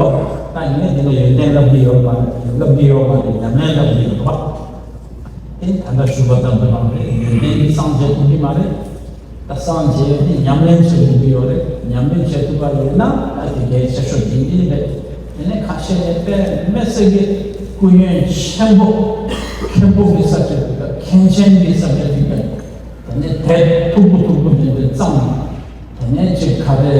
བ། ད་ཡིན་ནའི་དེ་ལ་ཡོན་ཏན་སློབ་གི་ཡོད་མ་རེད། སློབ་གི་ཡོད་མ་རེད། ཉམས་ལེན་སློབ་གི་ཡོད་རེད་བ། དེ་ད་ལྟ་ཞུས་པ་ཙམ་དུ་མ་རེད། ཡོན་ཏན་གྱིས་སངས་རྒྱས་ཐུབ་ཀྱི་མ་རེད། ད་སངས་རྒྱས་ཡོད་དེ་ཉམས་ལེན་བྱེད་ཐུབ་ཀྱི་ཡོད་རེད། ཉམས་ལེན་བྱེད་ཐུབ་པ་ཡོད་ན་ད་དེ་གལ་ཆེ་ཤོས་དེ་ཡིན་རེད། དེ་ནས་ཁ་ཤས་ནས་དཔེ་མི་སྲིད་ཀྱི་སྐུ་ཡོན་ཆེན་པོ། མཁན་པོ་གི་ས་བཅད་དེ་ག་མཁན་ཆེན་གྱི་ས་བཅད་དེ་ག་དེ་ནས་དེབ་མཐུག་པོ་མཐུག་པོ་དེ་འདྲ་བརྩམས། དེ་ནས་ཅིག་ག་རེ།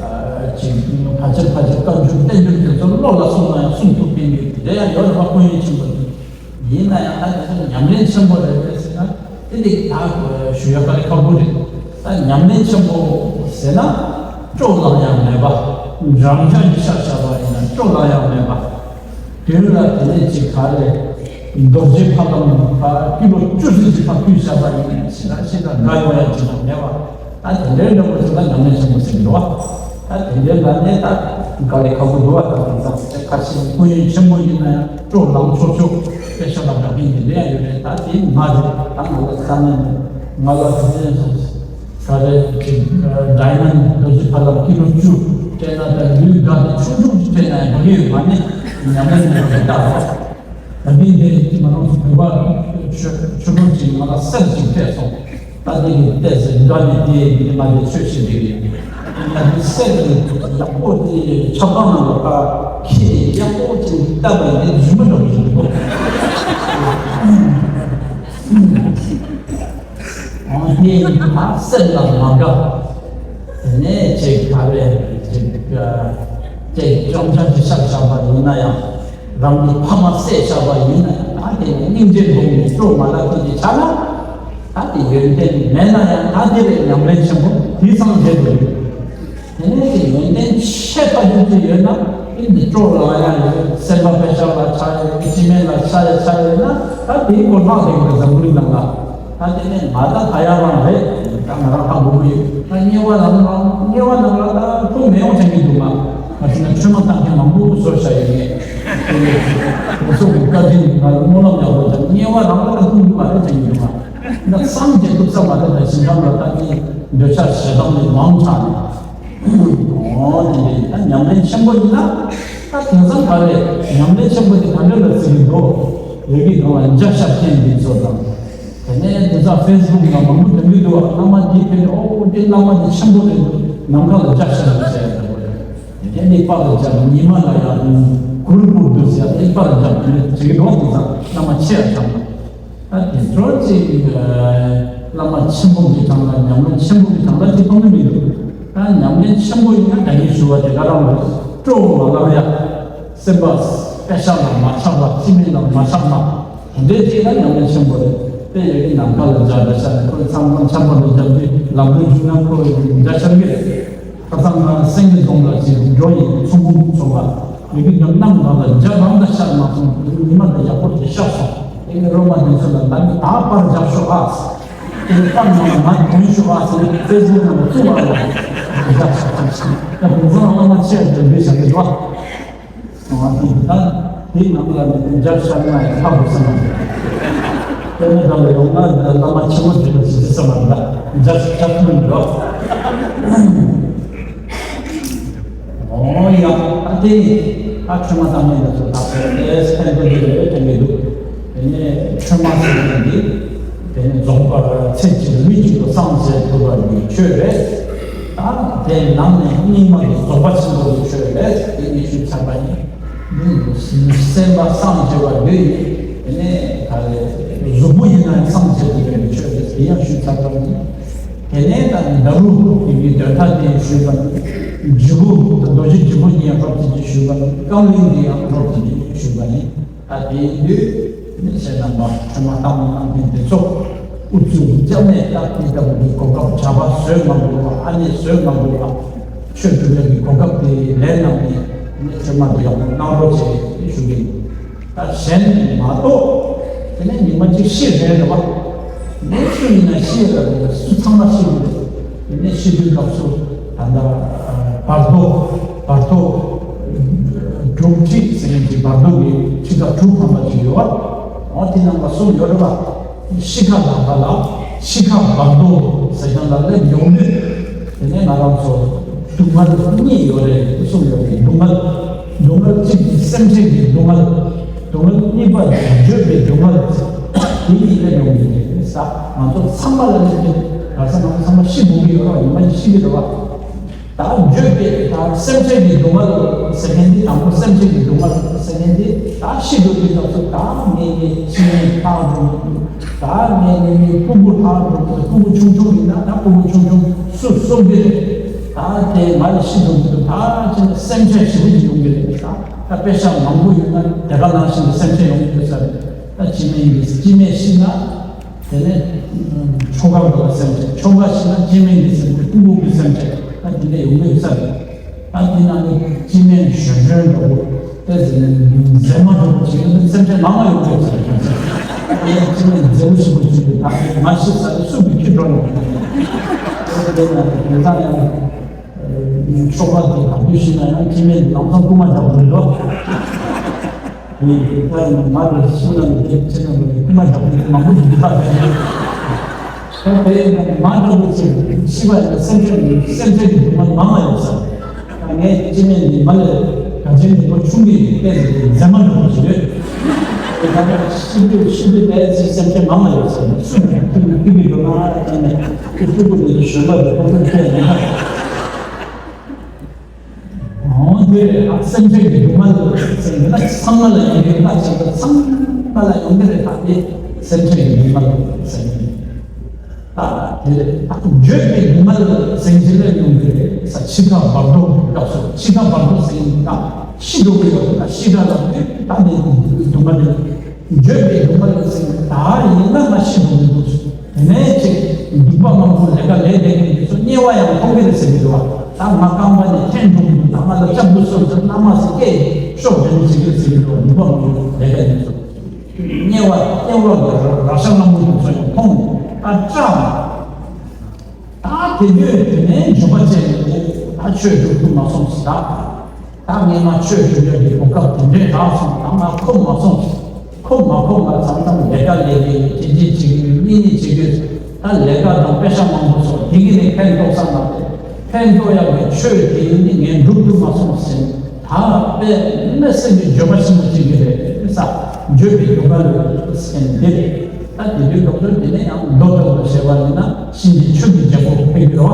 ཨ་ཅིག་ཕལ་ཆེར་ཕལ་ཆེར་བཀའ་འགྱུར་བསྟན་འགྱུར་དེ་ཚོ་བློ་ལ་བཟུང་ན་ཡང་གསུང་ཐུབ་མཁན་གྱི་དེ་འདྲ་ཡང་ཡོད་རེད་བ། སྐུ་ཡོན་ཆེན་པོ་དེ། ཡིན་ན་ཡང་ད་དེ་ཚོ་ཉམས་ལེན་ཆེན་པོ་རེད་རེད་ཟེར་ན། དེ་འདི་ད་ཞུ་ཡ་དཀའ་ལས་ཁག་པོ་རེད། ད་ཉམས་ལེན་ཆེན་པོ་ཟེར་ན་སྐྱོ་ལངས་ཡ་མེད་པ། འཇམ་འཇམ་གྱི་ཤ་བཞག་པ་ཡིན་ན་སྐྱོ་ལངས་ཡ་མེད་པ། དོན་ལ་དེ་ནས་ཅིག་ག་རེ། རྡོ་རྗེ་ཕ་དམ་ཕ་ཀི་ལོ་བཅུ་ཙམ་ཅིག་ཕར་ཕུལ་བཞག་པ་ཡིན་ན་ཞེ་དྲག་ཞེ་དྲག་དགའ་ཡོང་ཡ་ཅིག་ཡང་མེད་པ། ད་དེ་འདྲའི་འདྲ་པོ་ཞིག་ལ་ཉམས་ལེན་ཆེན་པོ་ཟེར་གྱི་འདུག་བ། ད་དེ་འདྲའི་ལ་ནས་ད་དཀའ་ལས་ཁག་པོ་འདུག་བ། ད་དེང་སང་དེ་ཁ་ཆེ་སྐུ་ཡོན་ཆེན་པོ་ཡིན་ན་ཡང་སྤྲོ་ལངས་ཆོག་ཆོག་དཔེ་ཆ་ལ་འདྲ་མཁན་དེ་འདྲ་ཡང་ཡོད་རེད། ད་དེ་ང་རེད། ད་ང་ལ་ས་ནས་ང་ལ་དེ་ནས་ག་རེ་ཅིག་ཌའི་མོན་ཌི་རྡོ་རྗེ་ཕ་དམ་ཀི་ལོ་བཅུ་སྤྲད་ན་ད་ལུས་དགའ་ནས་ཆུང་ཆུང་ཅིག་སྤྲད་ན་ཡང་འགྲིག་གི་ཡོད་མ་ནི་ཉམས་ལེན་མེད་པ་རེད་ད། ད་མི་འདི་ང་རང་ཚོ་བོད་པ་ཆོས་ཆོས་ལུགས་ཅིག་ང་ལ་གསེར་ཅིག་སྤྲད་སོང་། ད་འདི་གི་བལྟས་ཟེར་འགའ་ནི་དེ་འདི་མ་དེ་ཆོས་བཤད་འདི་རེད། ང་འདི་གསེར་གི་ཡག་པོ་དེ་ཆབ་གང་ནང་ལ་ཁ་ཁྱི་ཡག་པོ་ཅིག་བཏབ་པ་ཡིན་ན་རྫུན་མ་འདྲ་པོ་ཞིག་འདུག་ཨང་དེ་ཡིན་ད་གསེར་ལ་མ་དགའ། དེ་ནས་ཅིག་ག་རེ་ཅིག་ཅིག་བཅོམ་ཆ་ཅིག་བཤགས་བཞག་པ་ཡིན་ན་ཡང་། རང་གི་ཕ་མ་བསད་བཞག་པ་ཡིན་ན་ཡང་། ད་དེ་ནས་སྙིང་རྗེ་སྒོམ་ནས་སྤྲོ་མ་ལགས་ཀྱི་ཆ་ལ། ད་དེ་ཡོན་ཏན་མེད་ན་ཡང་། ད་དེ་ལས་ཉམས་ལེན་ཆེན་པོ་དེ་ཚང་བྱེད་དགོས་ཡོད། དེ་ནས་དེ་ཡོན་ཏན་ཆེ་ཕ་རྒྱུད་ཀྱི་ཡོད་ན། ཨིན་དེ་སྤྲོ་ལ་ཡང་ཡོད། སེམས་པ་དཔེ་ཆ་ལ་ཆ་ཡོད། སྤྱི་སྨན་ལ་ཆ་ཡོད་ཆ་ཡོད་ན། ད་དེའི་སྐོར་ལྷག་དེ་གི་འཛམ་བུའི་ནང་ལ། ད་དེ་ནས་ང་ད་ད་ཡག་རང་རེད། ད་ང་རང་ཧ་གོ་གི་ཡོད། ད་དམྱལ་བ་ནང་ལ་དམྱལ་བ་ནང་ལ་ད་ཁོ་མི་ཡོང་བྱེད་ཀྱི་འདུག་མ། ང་ཚོ་ན་ཁྲོས་མ་བཏང་མཁན་མང་པོ་བཟོ་བྱ་ཡོད་ངེས། དེ་ནས་ཁོ་ཚོ་གི་བཀའ་དྲིན་ང་ལ་སྨོན་ལམ་ཡག་པོ་དང་། དམྱལ་བ་རང་ལ་ད་ཁོང་གི་མ་རེད་བྱེད་ཀྱི་འདུག་མ། ད་སངས་རྒྱས་ཐུབ་ས་མ་རེད། ད་ཞིང་ཁམས་ལ་ད་ནི་འདོད་ཆགས་ཞེ་སྡང་ནི་མང་དྲགས་ནས། འོ་དེ་འདྲའི་ད་ཉམས་ལེན་ཆེན་པོ་ཡིན་ན། ད་དེང་སང་ག་རེ་ཉམས་ལེན་ཆེན་པོ་དེ་ག་འདྲ་ལ་བརྩི་གི་འདུག་ཡོད་ཀྱི་གང་ལ་འཇའ་ཤར་མཁན་འདི་ཚོ་དང་། དེ་ནས་འདི་ཚོ་ཕེ་སི་བུག་ནང་མང་པོ་འདོན་གྱི་འདུག་བླ་མ་འདི་ཕེབས་ནས། ཨོ་འདི་བླ་མ་འདི་ཆེན་པོ་རེད་འདུག་ནམ་མཁའ་ལ་འཇའ་ཤར་ནས་ཟེར་ཡ་འདྲ་པོ་རེད། དེ་ནས་པར་འཇམ་ཉི་མ་ལ་ཡང་གུར་གུར་འདུག་ཟེར་ཡ། དེ་པར་འཇམ་དེ་འདྲ་བྱེད་ཀྱི་འདུག་དེང་སང་བླ་མ་ཆེ་ཡ་ཙམ་ལ། ད་དེ་ཚོར་ཅིག་བླ་མ་ཆེན་པོ་གི་གྲངས་ལ། ཉམས་ལེན་ཆེན་པོ་གི་གྲངས་ལ་ཅིག་གཏོང་གི་མི་འདུག་ད་ཉམས་ལེན་ཆེན་པོ་ཡིན་ན་ད་ངས་ཞུ་བ་དེ་ག་རང་རེད། སྤྲོ་བོ་མ་ལག་ཡ། སེམས་པ་དཔེ་ཆ་ལ་མ་ཆགས་པ། སྤྱི་སྨན་ལ་མ་ཆགས་པ། དེ་འདྲའི་ཅིག་ལ་ཉམས་ལེན་ཆེན་པོ་རེད། དཔེ་ཡོད་ཀྱི་ནམ་མཁའ་ལ་འཇའ་འདྲ་ཤར་ནས། ཁོས་མཚམས་མཚམས་ཆར་པ་འདྲ་བརྒྱབ་དུས་ལམ་བུའི་མཇུག་ན་ཁོ་འཇའ་ཤར་གྱི་རེད། ཁ་སང་ང་སེང་གེ་རྫོང་ལ་ཅིག་འགྲོ་ཡིན། ཚོང་ཁང་ཚོང་པ་ཡོད་ཀྱི་འདུག་གནམ་གང་ལ་འཇའ་རང་ད་ཤར་མ་སོང་། ཉི་མ་ད་ཡག་པོ་དེ་ཤར་སོང་། དེ་ནས་རོ་མ་དེ་ཚོ་ལ་ད་ནི་ད་པར་རྒྱབ་ཤོག་ཨ། དེ་ནས་པར་ནང་ལ་མ་འདོན་ཤོག་ཨ་ཟེར་ནས་ཕེ་སི་བུག་ནང་ལ་བཙུགས་པ་ལ། འཇའ་ཤར་ཐམས་ཅད་ད་དེང་སང་བླ་མ་ཆེ་འདོན་པའི་བྱ་གི་འདུག་ཨ། ཨོ་དེ་ད་དེའི་ནང་ལ་ནི་འཇའ་ཤར་ན་ཡང་ལྷག་དགོས་བསམ་པ་རེད། དཔེར་ན་ད་ལ་ཡོང་ན་ད་བླ་མ་ཆེན་པོ་དེ་ལ་ཞིག་བསམ་པ་རེད། ད་འཇའ་ཤར་ཐུབ་མི་འདུག་ཨོ་ཡ། ད་དེ་ནི་ད་ཁྲོས་མ་བཏང་མཁན་དེ་ཚོ་ད་བོད་ལས་ཕན་ཐོགས་ཡོད་པའི་དྲན་གྱི་འདུག་དེ་ནས་ཁྲོས་མ་ཟེར་མཁན་འདི། དེ་ནི་རྫོགས་པ་ཚེ་གཅིག་ལུས་གཅིག་ཏུ་སངས་རྒྱས་ཐུབ་པ་གི་ཆོས་རེད། ད་དེ་ནང་ནས་རྙིང་མ་གི་རྫོགས་པ་ཆེན་པོ་གི་ཆོས་རེད། དེ་ནི་ཞུས་ཚར་བ་ཡིན། འདི་སེམས་པ་སངས་རྒྱས་པ་ལུས་ཡིན། དེ་ནས་ག་རེ་གཟུགས་པོ་ཡིན་ན་ཡང་སངས་རྒྱས་ཐུབ་པའི་ཆོས་རེད། དེ་ཡང་ཞུས་ཚར་བ་ཡིན། དེ་ནས་ད་ནི་ད་རུང་དེ་གི་དོན་དག་དེ་ཞུས་པ་ཡིན། འཇུག་པོ་རྡོ་རྗེ་འཇུག་པོ་འདི་ཡང་རོབ་ཙམ་ཅིག་ཞུས་པ་ཡིན། རྐང་གླིང་འདི་ཡང་རོབ་ཙམ་ཅིག་ཞུས་པ་ཡིན། ད་དེའི་དུས་ནི་སེམས་རྣམ་པ་ཁྲོས་མ་བཏང་མ་བཏང་མཁན་དེ་ཚོ་ཨུ་ཚུགས་རྒྱབ་ནས། ད་དེ་ལྟ་བུ་གི་གོ་སྐབས། གྲྭ་པ་བཟོས་མ་དགོས་པ། ཨ་ནེ་བཟོས་མ་དགོས་པ། ཆོས་སྒྲུབ་ཡག་གི་གོ་སྐབས་དེ་ལེན་གནང་ནས་ནི་ཁྲོས་མ་དེ་ཡག་པོ་གནང་རོགས་བྱེད་ཞུ་གི་ཡིན། ད་གཞན་མ་གཏོགས་དེ་ནས་ཉི་མ་གཅིག་ཤི་རན་རེད་བ། ནས་སུ་ཡིན་ན་ཤི་ཡ་ལ་སུ་ཚང་མ་ཤི་གི་རེད། དེ་ནས་ཤི་དུས་སྐབས་སུ་ད་ལྟ་བར་དོ་བར་དོ་དྲུག་ཁྲི་ཟེར་མཁན་གྱི་བར་དོ་གི་ཁྲི་ཀ་དྲུག་ཐམ་པ་ཅིག་ཡོད་བ། འོ་དེ་ནང་ལ་གསུངས་ཡོད་རེད་བ། ཤི་ཁ་ལ་བ་ལ་ཤི་ཁ་བར་དོ་ཟེར་མཁན་ལ་སླེབས་ཡོང་དུས། དེ་ནས་ང་རང་ཚོ་སྡུག་བསྔལ་གཉིས་ཡོད་རེད་གསུངས་ཡོད་རེད། སྡུག་བསྔལ། སྡུག་བསྔལ་གཅིག་དེ་སེམས་ཅན་གྱི་སྡུག་བསྔལ། སྡུག་བསྔལ་གཉིས་པ་དེ་འགྱོད་པའི་སྡུག་བསྔལ། དེ་གཉིས་སླེབས་ཡོང་གི་རེད་ས། ང་ཚོ་ཚང་མ་ལ་སླེབས་ཀྱི་རེད། ག་ས་ང་ཚོ་ཚང་མ་ཤི་དགོས་ཀྱི་ཡོད་རེད་བ། ཉི་མ་ཞིག་ཤི་གི་རེད་བ། ད་འགྱོད་པའི་ད་སེམས་ཅན་གྱི་སྡུག་བསྔལ་ཟེར་མཁན་དེ། དང་པོ་སེམས་ཅན་གྱི་སྡུག་བསྔལ་ཟེར་མཁན་དེ། ད་ཤི་འགྲོ་དུས་སྐབས་སུ་ད་ངའི་ངའི་ཤི་ནས་ཐག་འགྲོ་མི་འདུག་ད་ངའི་ངའི་ངའི་སྤུ་གུ་ཐག་འགྲོ་མི་འདུག་སྤུ་གུ་ཆུང་ཆུང་ཡིན་ན་ད་སྤུ་གུ་ཆུང་ཆུང་སུ་གསོ་གི་རེད། ད་དེ་ང་ལ་ཤི་འགྲོ་མི་འདུག་ད་ཅི་ནས་སེམས་ཅན་ཞེ་པོ་ཅིག་ཡོང་གི་རེད། ད་ད་དཔེ་ཆ་མང་པོ་ཡོད་ན་དེ་ག་ནང་བཞིན་གྱི་སེམས་ཅན་ཡོང་གི་ཡོད་ས་རེད། ད་སྤྱི་སྨན་གྱི་སྤྱི་སྨན་ཤི་ན། དེ་ནས་ཆོ་ག་འགྲོ་བ་སེམས་ཅན། ཆོ་ག་ཤི་ན་སྤྱི་སྨན་གྱི་སེམས་ཅན། སྤུ་གུ་གི་སེམས་ཅན། ད་དེ་འདྲ་ཡོང་གི་ཡོད་ས་རེད། ད་དེ་ནང་ནས་སྤྱི་སྨན་གཞོན་གཞོན་འདྲ་པོ་དེ་ཟེར་ནས་མཛེས་མ་འདྲ་པོ་བྱེད་ཡོང་ན་སེམས་ཅན་མང་བ་ཡོང་གི་ཡོད་ས་རེད། ད་ཡང་སྤྱི་སྨན་མཛེས་པོ་ཞིག་པོ་བྱེད་དུས་ད་ང་ཤི་ས་དེ་སུ་གི་ཁྱི་འགྲོ་ཡོང་གི་ཡོད་ས་རེད། དེ་ན་དེང་སང་ཡང་ཆོ་ག་དེ་ག་དུས་ཤི་ན་ཡང་སྤྱི་སྨན་ལམ་སང་རྐུ་མ་རྒྱག་དགོས་འདུག་ནི་ད་ཡིན་མ་འགྲོ་སུ་ན་ནི་དེ་ཆེ་ན་ནི་རྐུ་མ་རྒྱག་དགོས་མང་པོ་འདུག་ད་དེ་ད་དེ་མ་འགྲོ་དུས་ཚེ་ཤི་བ་ཡིན་ན་སེམས་ཅན་སེམས་ཅན་གྱི་སྡུག་བསྔལ་མང་བ་ཡོད་ས། ད་ངས་སྤྱི་སྨན་འདི་མ་ལས་ག་ཅན་འདི་ལོ་ཆུང་གི་ཡིན་ཏེ་ཟེར་ཏེ་མཛེས་མ་འགྲོ་བ་ཞིག་ཡོད། དེ་ད་ལྟ་ཤི་དུས་ཤི་དུས་ཏེ་ཟེར་སེམས་ཅན་མང་བ་ཡོད་ས་ནི་སུ་ནི་ཐུག་ནི་ཐུག་གི་འགྲོ་ན་ད་ནི་ཁོ་ཕྲུ་གུ་འདི་ཚོ་གཞོན་པ་རེད། ཁོ་ཚོ་ཁྱེད་ཡིན་ན། འོ་དེ་རེད། ད་སེམས་ཅན་གྱི་སྡུག་བསྔལ་ཟེར་ཡིན་ན་ཚང་མ་ལ་ཡོང་གི་རེད། ད་ཅིག་ད་ཚང་མ་ལ་ཡོང་གི་རེད། ད་དེ་སེམས་ཅན་གྱི་སྡུག་བསྔལ་ཟེར་ཡིན། ད་ བརྗོད་པའི་སྡུག་བསྔལ་ཟེར་གྱི་ལས་ཡོང་གི་རེད། ས་འཆི་ཁ་བར་དོ་སྐབས་སུ་འཆི་ཁ་བར་དོ་ཟེར་ཡིན་ད་ཤི་འགྲོ་གི་ཡོད་ད་ཤི་ཁ་ལ་དུས་ད་ནི་སྡུག་བསྔལ་རེད། བརྗོད་པའི་སྡུག་བསྔལ་ཟེར་ད་ཡིན་ན་ང་ཤི་འགྲོ་གི་འདུག་དེ་ནས་ཅིག་སྡིག་པ་མང་པོ་ལས་ཀ་ལས་བསྡད་མཁན་དེ་ཚོ་དམྱལ་བ་ཡང་མཐོང་གི་རེད་ཟེར་གྱི་འདུག་བ། ད་ང་རྐང་པ་ནས་འཐེན་འགྲོ་གི་འདུག་ད་ང་ལ་ལྕགས་པོ་གསོལ་ཟེར་བླ་མ་ཟེར་སྐད་ཤོག་དྲན་ཟེར་གྱི་ཟེར་གྱི་འདུག་སྡིག་པ་མང་པོ་ལས་ཀ་དེ་ཚོ། དམྱལ་བ་དམྱལ་བ་གི་ར་ཤ་ལ་མོ་དེ་ཚོ་ཡང་མཐོང་ཨ་སྐྲག་ད་དེ་དུས་དེ་ནས་འཇུག་པ་བྱས་ནས་ད་ཆོས་སྒྲུབ་ཐུབ་མ་སོང་ཟེར་ད། ད་ངས་མ་ཆོས་སྒྲུབ་ཡག་གི་གོ་སྐབས་དེ་འདྲས་རག་སོང་ད་ང་ཁོམ་མ་སོང་། ཁོམ་མ་ཁོམ་ལ་ཚང་ཚང་ལས་ཀ་ལས་ཀྱི་དེ་འདྲས་བྱེད་ཀྱི་ཡོད་གཉིས་གཉིས་བྱེད་ཀྱི་ཡོད་ད་ལས་ཀ་དང་པེ་ཤ་མང་པོ་སོགས་དེ་གི་ནས་ཕན་ཐོགས་ས་མ་རེད། ཕན་ཐོགས་ཡག་གི་ཆོས་དེ་ནི་ངས་སྒྲུབ་ཐུབ་མ་སོང་ཟེར། ད་དཔེ་མི་སེམས་ཀྱི་འགྱོད་པ་ཆེན་པོ་ཅིག་གི་རེད་ས། འགྱོད་པའི་སྡུག་བསྔལ་ཟེར་འདི་རེད། ད་དེ་དུས་ལྡོག་ཕྱོགས་འདི་ནས་ཡང་མདོ་ལྟ་བུ་ཞེས་པ་ཡིན་ན་གཤིན་རྗེ་ཆོས་ཀྱི་རྒྱལ་པོ་ཕེབས་ཀྱི་རེད་བ།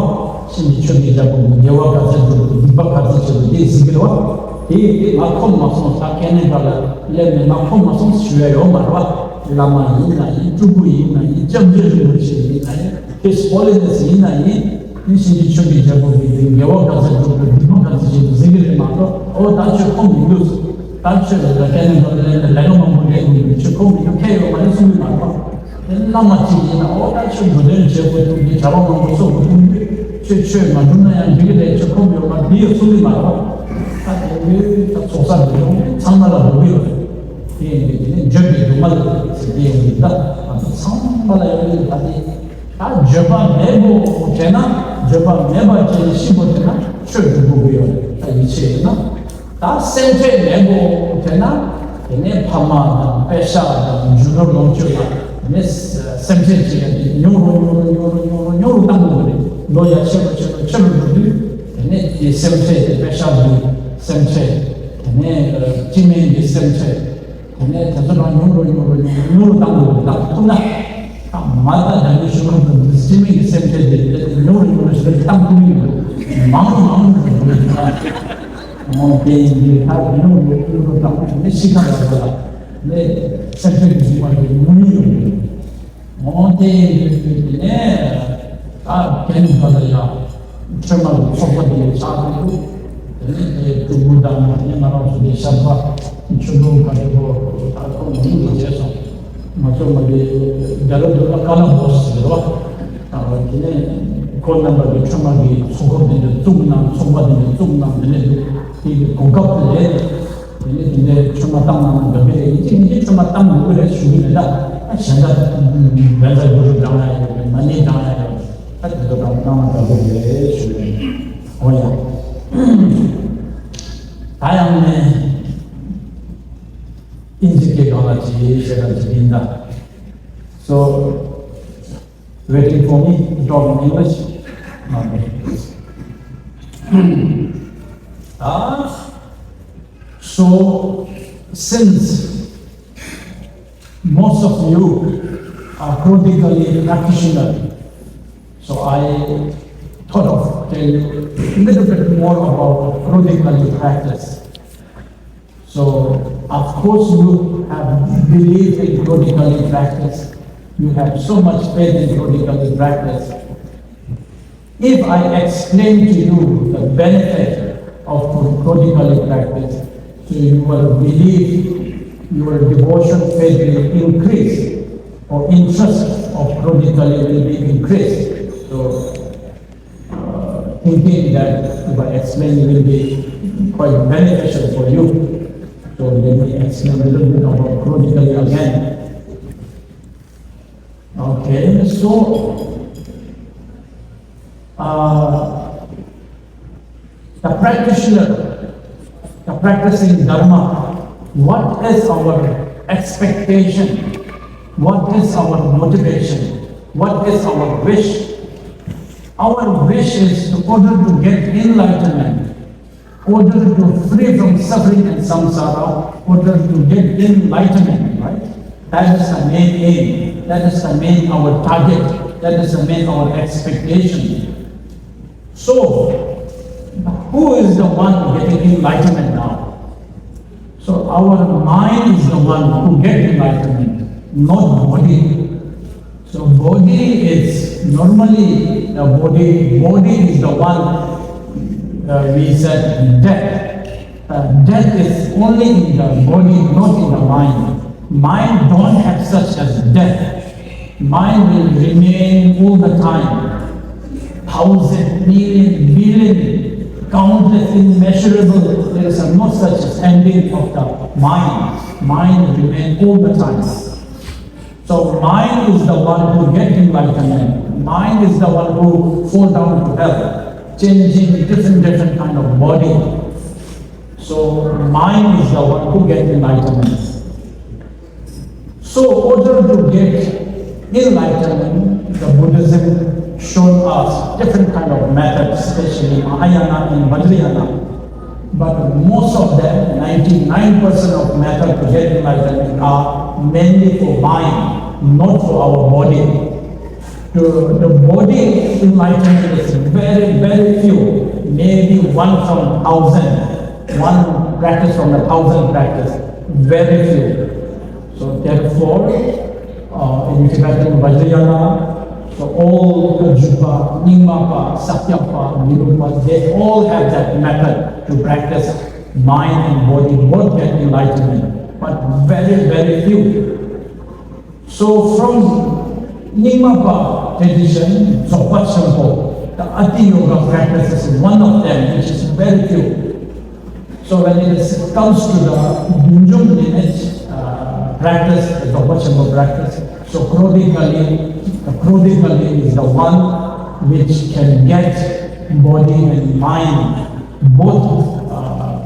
གཤིན་རྗེ་ཆོས་ཀྱི་རྒྱལ་པོ་གི་དགེ་བ་ག་ཚད་སྒྲུབ་དགོས་སྡིག་པ་ག་ཚད་བྱེད་དགོས་དེ་གཟིགས་ཀྱི་རེད་བ། དེ་དེ་ང་ཁོམ་མ་སོང་ས་ཁས་ལེན་པ་ལ་སླེབས་ནས་ང་ཁོམ་མ་སོང་ཞུ་ཡ་ཡོད་མ་རེད་བ། བླ་མ་ཡིན་ན་ཡིན་སྤྲུལ་སྐུ་ཡིན་ན་ཡིན་སྐྱབས་རྗེ་རིན་པོ་ཆེ་ཡིན་ན་ཡིན་His Holiness ཡིན་ན་ཡིན། དེ་བཞིན་གྱི་ཆོས་ཀྱི་རྒྱལ་པོ་གིས་དེ་དགེ་བ་ག་ཚད་སྒྲུབ་དགོས་སྡིག་པ་ག་ཚད་བྱེད་དགོས་ཟེར་གྱི་རེད་མ་གཏོགས་ཨོ་ད་ཁྱོད་ཁོམ་མི་འདུག་ད་ཁྱོད་ལ་ལ་ཁས་ལེན་པ་ལ་ལ་ལས་ཀ་མང་པོ་ལས་དགོས་ཀྱི་ཁྱོད་ཁོམ་མི་འདུག་ཁྱད་ཡོད་མ་རེད་གསུང་གི་མ་རེད་པ། དེ་བླ་མ་གཅིག་ཡིན་ན་ཨོ་ད་ཁྱོད་འགྲོ་དོན་བྱེད་དགོས་ཐུག་གི་གྲྭ་པ་མང་པོ་གསོ་དགོས་ཐུག་གི་ཁྱོད་ཆོས་མ་སྒྲུབ་ན་ཡང་འགྲིག་གི་རེད་ཁྱོད་ཁོམ་ཡོད་མ་རེད་འདི་ཡོད་གསུང་གི་མ་རེད་པ། ད་དེ་ཡོད་ད་ཚོགས་བསགས་འདི་ཡོང་ཚང་མ་ལ་འགྲོ་གི་ཡོད་རེད། དེ་ཡིན་དུས་དེ་ནས་འགྱོད་པའི་སྡུག་བསྔལ་ཟེར་དེ་ཡོང་གི་ད་ང་ཚོ་ཚང་མ་ལ་ཡོང་གི་ད་དེ། ད་འགྱོད་པ་མེད་པོ་བྱས་ན་འགྱོད་པ་མེད་པ་བྱས་ནས་ཤི་དགོས་བྱས་ན་ཆོས་སྒྲུབ་དགོས་ཀྱི་ཡོད་རེད་ད་ཡིད་ཆེས་ཡོད་ན། ད་སེམས་ཁྲལ་མེད་པོ་བྱས་ན་དེ་ནས་ཕ་མ་དང་པེ་ཤག་དང་རྒྱུ་ནོར་ལོངས་སྤྱོད་ལ་དེ་ནས་སེམས་ཁྲལ་བྱེད་ཡ་དེ་ཉུང་རུ་ཉུང་རུ་ཉུང་རུ་ཉུང་རུ་ཉུང་རུ་བཏང་དགོས་རེད་ལོ་ཡ་ཆེ་རུ་ཆེ་རུ་ཆེ་རུ་འགྲོ་དུས་དེ་ནས་དེ་སེམས་ཁྲལ་དེ་པེ་ཤག་གི་སེམས་ཁྲལ་དེ་ནས་སྤྱི་སྨན་གྱི་སེམས་ཁྲལ། དེ་ནས་དེ་ཚོ་རང་ཉུང་རུ་ཉུང་རུ་ཉུང་རུ་ཉུང་རུ་བཏང་དགོས་ཀྱི་འདུག་ཐུབ་ན། ད་མ་ད་ད་ནི་ཤུགས་རུ་འདི་སྤྱི་མི་གི་སེམས་ཁྲལ་དེ་དེ་ཉུང་རུ་ཉུང་རུ་ཞིག་བཏང་ཐུབ་ཀྱི་མི་འདུག་མང་རུ་མང་རུ་ཉུང་རུ་ཉུང་རུ་མོ་དེ་ཡིན་དུས་ད་ཉུང་རུ་ཉུང་རུ་བཏང་ཐུབ་ནས་ཤི་ཁ་ཡོད་པ་ལ་ནས་སེམས་ཁྲལ་གྱི་ཤུགས་མ་དེ་ཉུང་ཉུང་ཡོང་གི་འདུག་འོ་དེ་ཡིན་དུས་དེ་ནས་ད་རྒན་པ་ལ་ཡང་ཁྲོས་མ་གི་ཚོགས་པ་དེ་ཆགས་ཀྱི་འདུག་དེ་ནས་དེ་སྤྲུལ་སྐུ་དང་ནས་ང་རང་ཚོ་དེ་ཤར་པ་ཆུ་ལུང་ག་རེ་གོ་ད་ཁོ་མི་འདུག་བྱས་སོང་། ང་ཚོ་མ་གི་རྒྱ་ར་འདུག་ལ་ཀ་ལ་བོ་སི་རེད་བ། དེ་ནས་ཁོ་རྣམ་པ་གི་ཁྲོས་མ་གི་ཚོགས་པ་དེ་འདྲ་བཙུགས་གནང་ཚོགས་པ་དེ་འདྲ་བཙུགས་གནང་དེ་ནས་འདུག་དེ་གི་གོ་སྐབས་དེ་རེད། དེ་ནས་དེ་འདྲའི་ཆོས་མ་བཏང་ན་འདོད་པ་རེད། ཡིན་གཅིག་མིན་གཅིག་ཆོས་མ་བཏང་དགོས་ཀྱི་རེད་ཞུ་གི་མེད་ད། གཞན་དག་བཛྲ་གུ་རུ་བགྲང་ཡ་ཡོད་རེད། མ་ཎི་བགྲང་ཡ་ཡོད་རེད། ད་དེ་ཚོ་བགྲང་བཏང་ན་འདོད་པ་རེད་ཞུ་གི་རེད། འོ་ཡ། ད་ཡང་ནས་ཨིན་ཇི་སྐད་སྒང་ལ་ཅིག་བཤད་ག་ཅིག་ཡིན་ད། So, waiting for me to talk in English? Okay. Ah, so, since most of you are Kroditkalli practitioner, so I thought of tell you a little bit more about Kroditkalli practice. So, of course, you have belief in Kroditkalli practice. You have so much faith in Kroditkalli practice. If I explain to you the benefit of Kroditkalli practice, so your belief, your devotion, faith will increase, or interest of Kroditkalli will be increased. So, uh, thinking that if I explain, it will be quite beneficial for you. So let me explain a little bit about Kroditkalli again. Okay, so, uh, the practitioner, the practicing Dharma, what is our expectation? What is our motivation? What is our wish? Our wish is in order to get enlightenment, order to free from suffering and samsara, order to get enlightenment, right? That is the main aim. That is the main our target. That is the main our expectation. So, who is the one getting enlightenment now? So our mind is the one who get enlightenment, not body. So body is normally the body. Body is the one uh, we said death. Uh, death is only in the body, not in the mind. Mind don't have such as death. Mind will remain all the time. Thousand, million, billion, countless, immeasurable. There is a no such ending of the mind. Mind remain all the time. So mind is the one who get enlightenment. Mind is the one who fall down to hell, changing different different kind of body. So mind is the one who get enlightenment. So order to get enlightenment, the Buddhism shown us different kind of methods, especially Mahayana and Vajrayana. But most of them, ninety-nine percent of method to get enlightenment are mainly for mind, not for our body. The, the body enlightenment is very, very few, maybe one from thousand, one practice from a thousand practice, very few. So therefore, uh, in Tibetan Vajrayana, so all the Kajupa, Nyingmapa, Sakyapa, Nirupa, they all have that method to practice mind and body, both get enlightenment, but very, very few. So from Nyingmapa tradition, Dzogpa Chenpo, the Ati Yoga practice is one of them, which is very few. So when it is, comes to the Dunjum lineage uh, practice, the Dzogpa Chenpo practice, so Krodhi Kali, the Krodhi Kali is the one which can get body and mind both uh,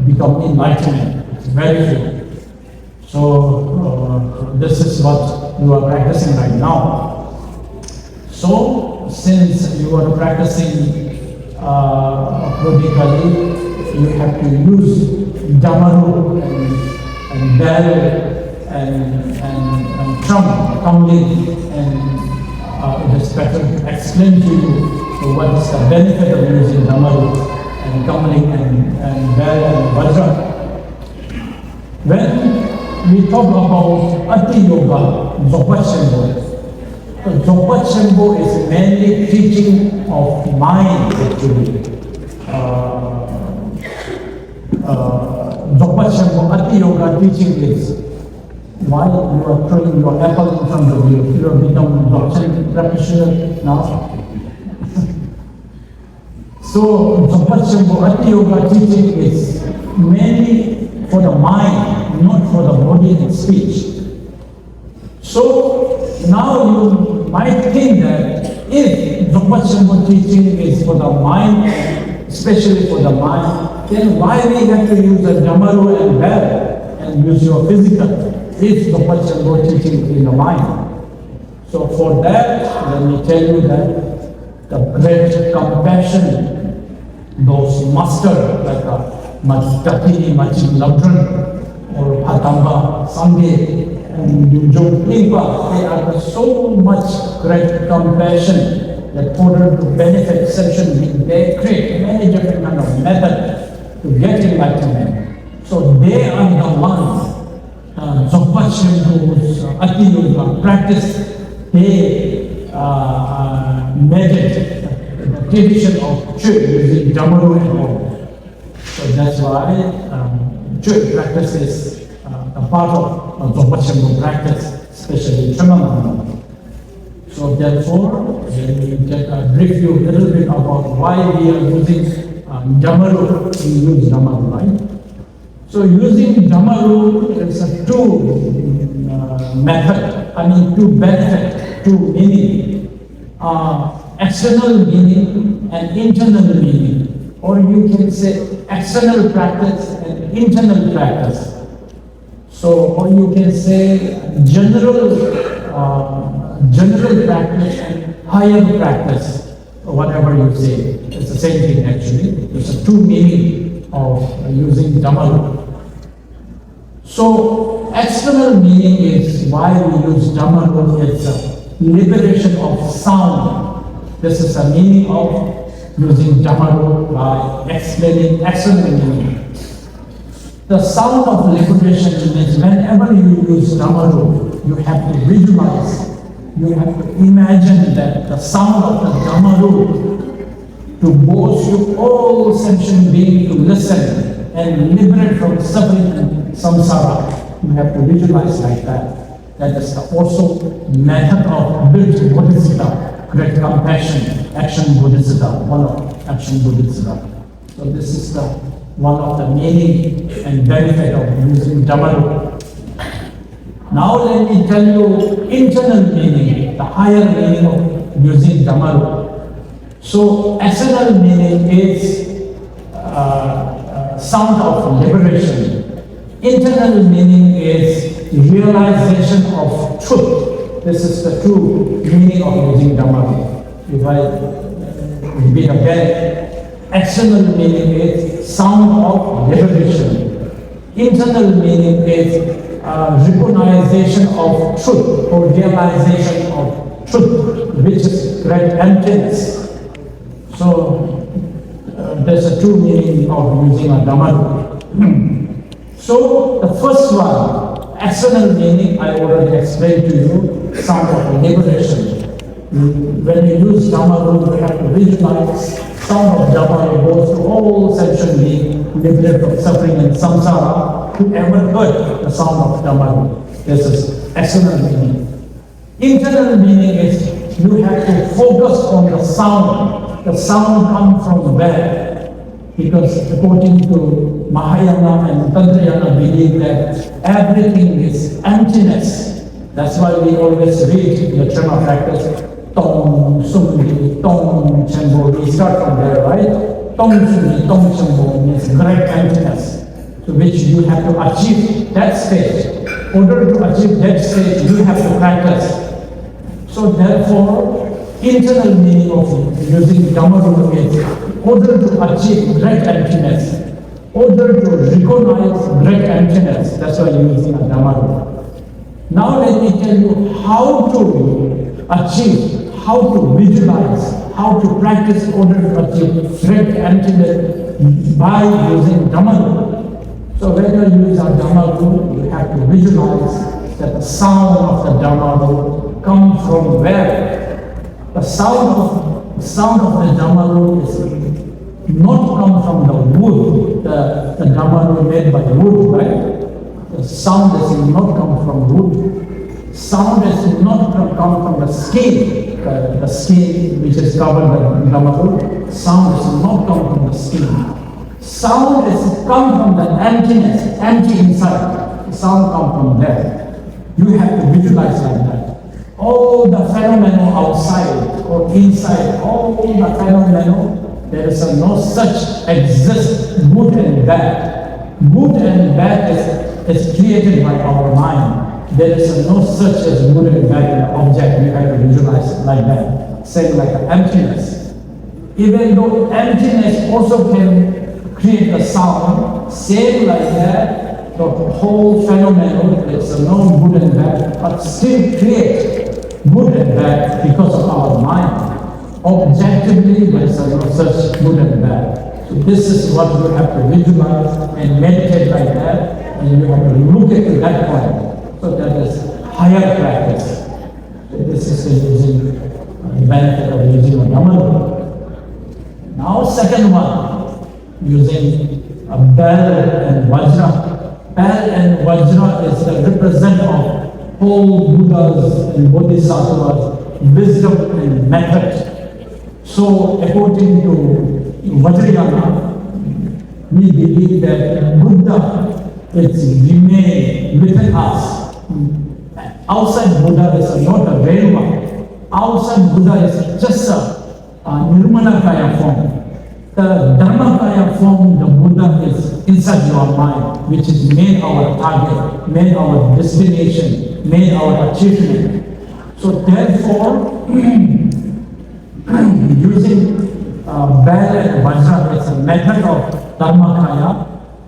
become enlightenment. It's very few. So uh, this is what you are practicing right now. So since you are practicing uh, Krodhi Kali, you have to use Dhammaru and, and bell and, and, and drum, kamling, and uh, it is better to explain to you what is the benefit of using Dhammaru and kamling and, and bell and vajra. When we talk about Ati Yoga, Dzogpa Chenpo, so Dzogpa Chenpo is mainly teaching of mind actually. Uh, uh, Dzogpa Chenpo Ati Yoga teaching is why you are throwing your apple in front of you. You have become Dzogchen practitioner now. So Dzogpa Chenpo Ati Yoga teaching is mainly for the mind, not for the body and speech. So now you might think that if Dzogpa Chenpo teaching is for the mind, especially for the mind, then why we have to use the Dhammaru and bell and use your physical if Dzogpa Chenpo teaching is in the mind? So for that, let me tell you that the great compassion, those master like uh, Dakini Machik Labdran or Padamba Sangye and Yunjong Limpa, they are so much great compassion that order to benefit session, they create many different kind of method to get enlightenment. So they are the ones uh, Dzogpa Chenpo's uh, Ati Yoga practice, they uh, uh, made it the tradition of church using Dhammaru and all. So that's why um, church practice is uh, a part of uh, Dzogpa Chenpo practice, especially Tremana. So therefore, when we get a brief view a little bit about why we are using uh, Dhammaru, we use Dhammaru, right? So using Dhammaru is a two uh, method, I mean two benefit, two meaning. Uh, external meaning and internal meaning. Or you can say external practice and internal practice. So or you can say general, uh, general practice and higher practice. Whatever you say, it's the same thing actually. It's a two meaning of using Dhammaru. So external meaning is why we use Dhammaru, it's a liberation of sound. This is the meaning of using Dhammaru by explaining external meaning. The sound of liberation means whenever you use Dhammaru, you have to visualize You have to imagine that the sound of the Dhammaru to boast to all sentient beings to listen and liberate from suffering and samsara. You have to visualize like that. That is the also method of built Bodhisattva, great compassion, action Bodhisattva, one of action Bodhisattva. So this is the one of the meaning and benefit of using Dhammaru. Now let me tell you internal meaning, the higher meaning of using Dhammaru. So external meaning is uh, uh, sound of liberation. Internal meaning is realization of truth. This is the true meaning of using Dhamma. If I repeat again, external meaning is sound of liberation. Internal meaning is uh, recognition of truth or realization of truth, which is great emptiness. So uh, there's a true meaning of using a Dhamma. So the first one, external meaning, I already explained to you, sound of liberation. When you use Dhamma, you have to visualize sound of Dhamma goes to all sentient being, liberated from suffering and samsara. Whoever heard the sound of Dhamma, this is external meaning. Internal meaning is you have to focus on the sound. The sound comes from where? Because according to Mahayana and Tantrayana believe that everything is emptiness. That's why we always read in the Trema practice, Tong Sum Di, Tong Chenpo. We start from there, right? Tong Sum Di, Tong Chenpo means great emptiness. So which you have to achieve that stage. In order to achieve that stage, you have to practice. So therefore, internal meaning of using Dhammaru is in order to achieve great emptiness, in order to recognize great emptiness. That's why using a Dhammaru. Now let me tell you how to achieve, how to visualize, how to practice in order to achieve great emptiness by using Dhammaru. So when you use a Dhammaru, you have to visualize that the sound of the Dhammaru comes from where? The sound of, the sound of the Dhammaru is not come from the wood, the, the Dhammaru made by wood, right? The sound does not come from wood. Sound does not come, come from the skin, the, the skin which is covered by the Dhammaru. Sound does not come from the skin. Sound is come from the emptiness, empty inside. The sound come from there. You have to visualize like that. All the phenomena outside or inside, all the phenomena, there is a no such exist good and bad. Good and bad is, is created by our mind. There is a no such as good and bad in the object. You have to visualize like that. Same like the emptiness. Even though emptiness also can create a sound, same like that, the whole phenomenon, it's a known good and bad, but still create good and bad because of our mind. Objectively, there is no such good and bad. So this is what you have to visualize and meditate like that, and you have to look at that point. So that is higher practice. This is the using, uh, the benefit of using a Dhamma. Now, second one, using a bell and vajra. Bell and vajra is the represent of all Buddhas and Bodhisattvas, wisdom and method. So, according to Vajrayana, we believe that Buddha is remain within us. Outside Buddha is not a real one. Outside Buddha is just a, a Nirmanakaya form. The Dharmakaya form, the Buddha is inside your mind, which is main our target, main our destination, main our achievement. So therefore, using uh, bell and vajra is a method of Dharmakaya,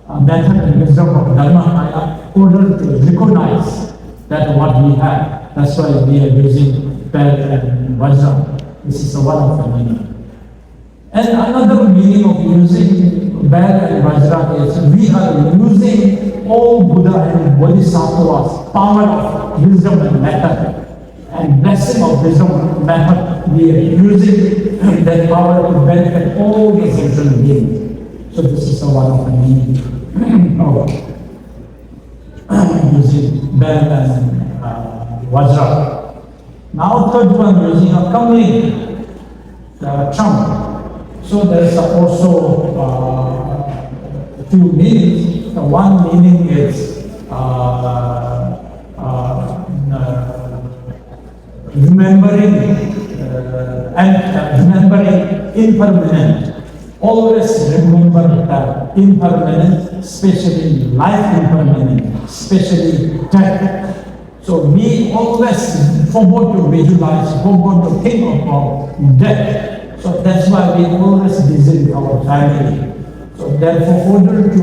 a method and wisdom of Dharmakaya, in order to recognize that what we have. That's why we are using bell and vajra. This is one of the meaning. And another meaning of using bell and vajra is we are using all Buddha and Bodhisattva's power of wisdom and method. blessing of wisdom method, we are using that power to benefit all the sentient beings. So this is the one of the meaning of using bell and uh, vajra. Now third one, using a kamling, the trump. So there's also uh, two meanings. The one meaning is uh, uh, uh, remembering uh, and uh, remembering impermanent. Always remember the impermanent, especially life impermanent, especially death. So we always forgot to visualize, forgot to think about death. So that's why we always visit our family. So therefore, order to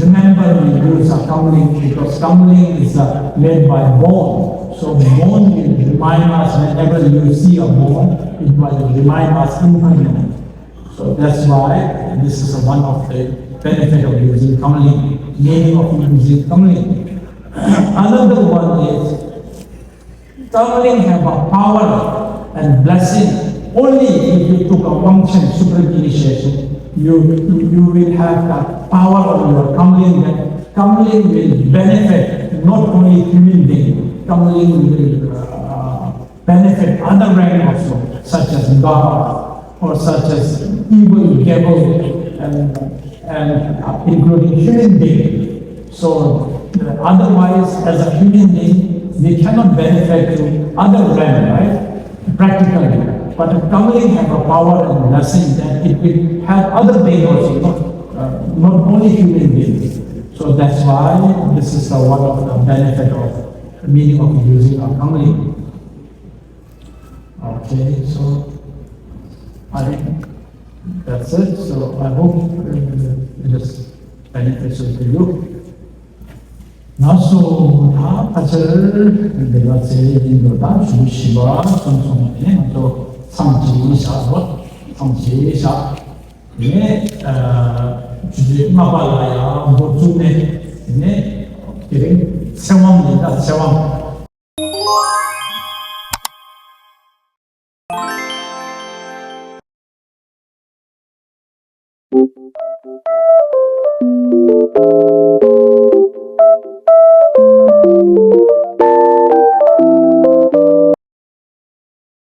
remember, we use a kamling because kamling is uh, made by bone. So bone will remind us whenever you see a bone, it will remind us impermanent. So that's why this is one of the benefit of using kamling, meaning of using kamling. Another one is kamling have a power and blessing only if you took a Wangchen supreme initiation. You, you will have the power of your kamling. That kamling will benefit not only human being, kamling will uh, benefit other rank also, such as God or such as evil devil and, and uh, including human being. So uh, otherwise, as a human being, we cannot benefit to other rank, right? Practically. But the kamling have a power and blessing that it will help other being also, not, uh, not only human beings. So that's why this is the one of the benefit of the meaning of using a kamling. Okay, so I think that's it. So I hope uh, it is beneficial to you. ང་ཚོ་ད་ཕལ་ཆེར་འདི་ག་ཚེ་ཡིན་འགྲོ། ད་ཞུ་བཞི་པ་ཙམ་སོང་ནས་ང་ཚོ་མཚམས་ཅིག་བཞག་རོགས། མཚམས་ཅིག་བཞག་དེ་ནས་ཆུ་ཚོད་ལྔ་པ་ལ་ཡང་འགོ་བཙུགས་ནས། དེ་ནས་དེ་རིང་ཚེ་དབང་ཡིན། ད་ཚེ་དབང་།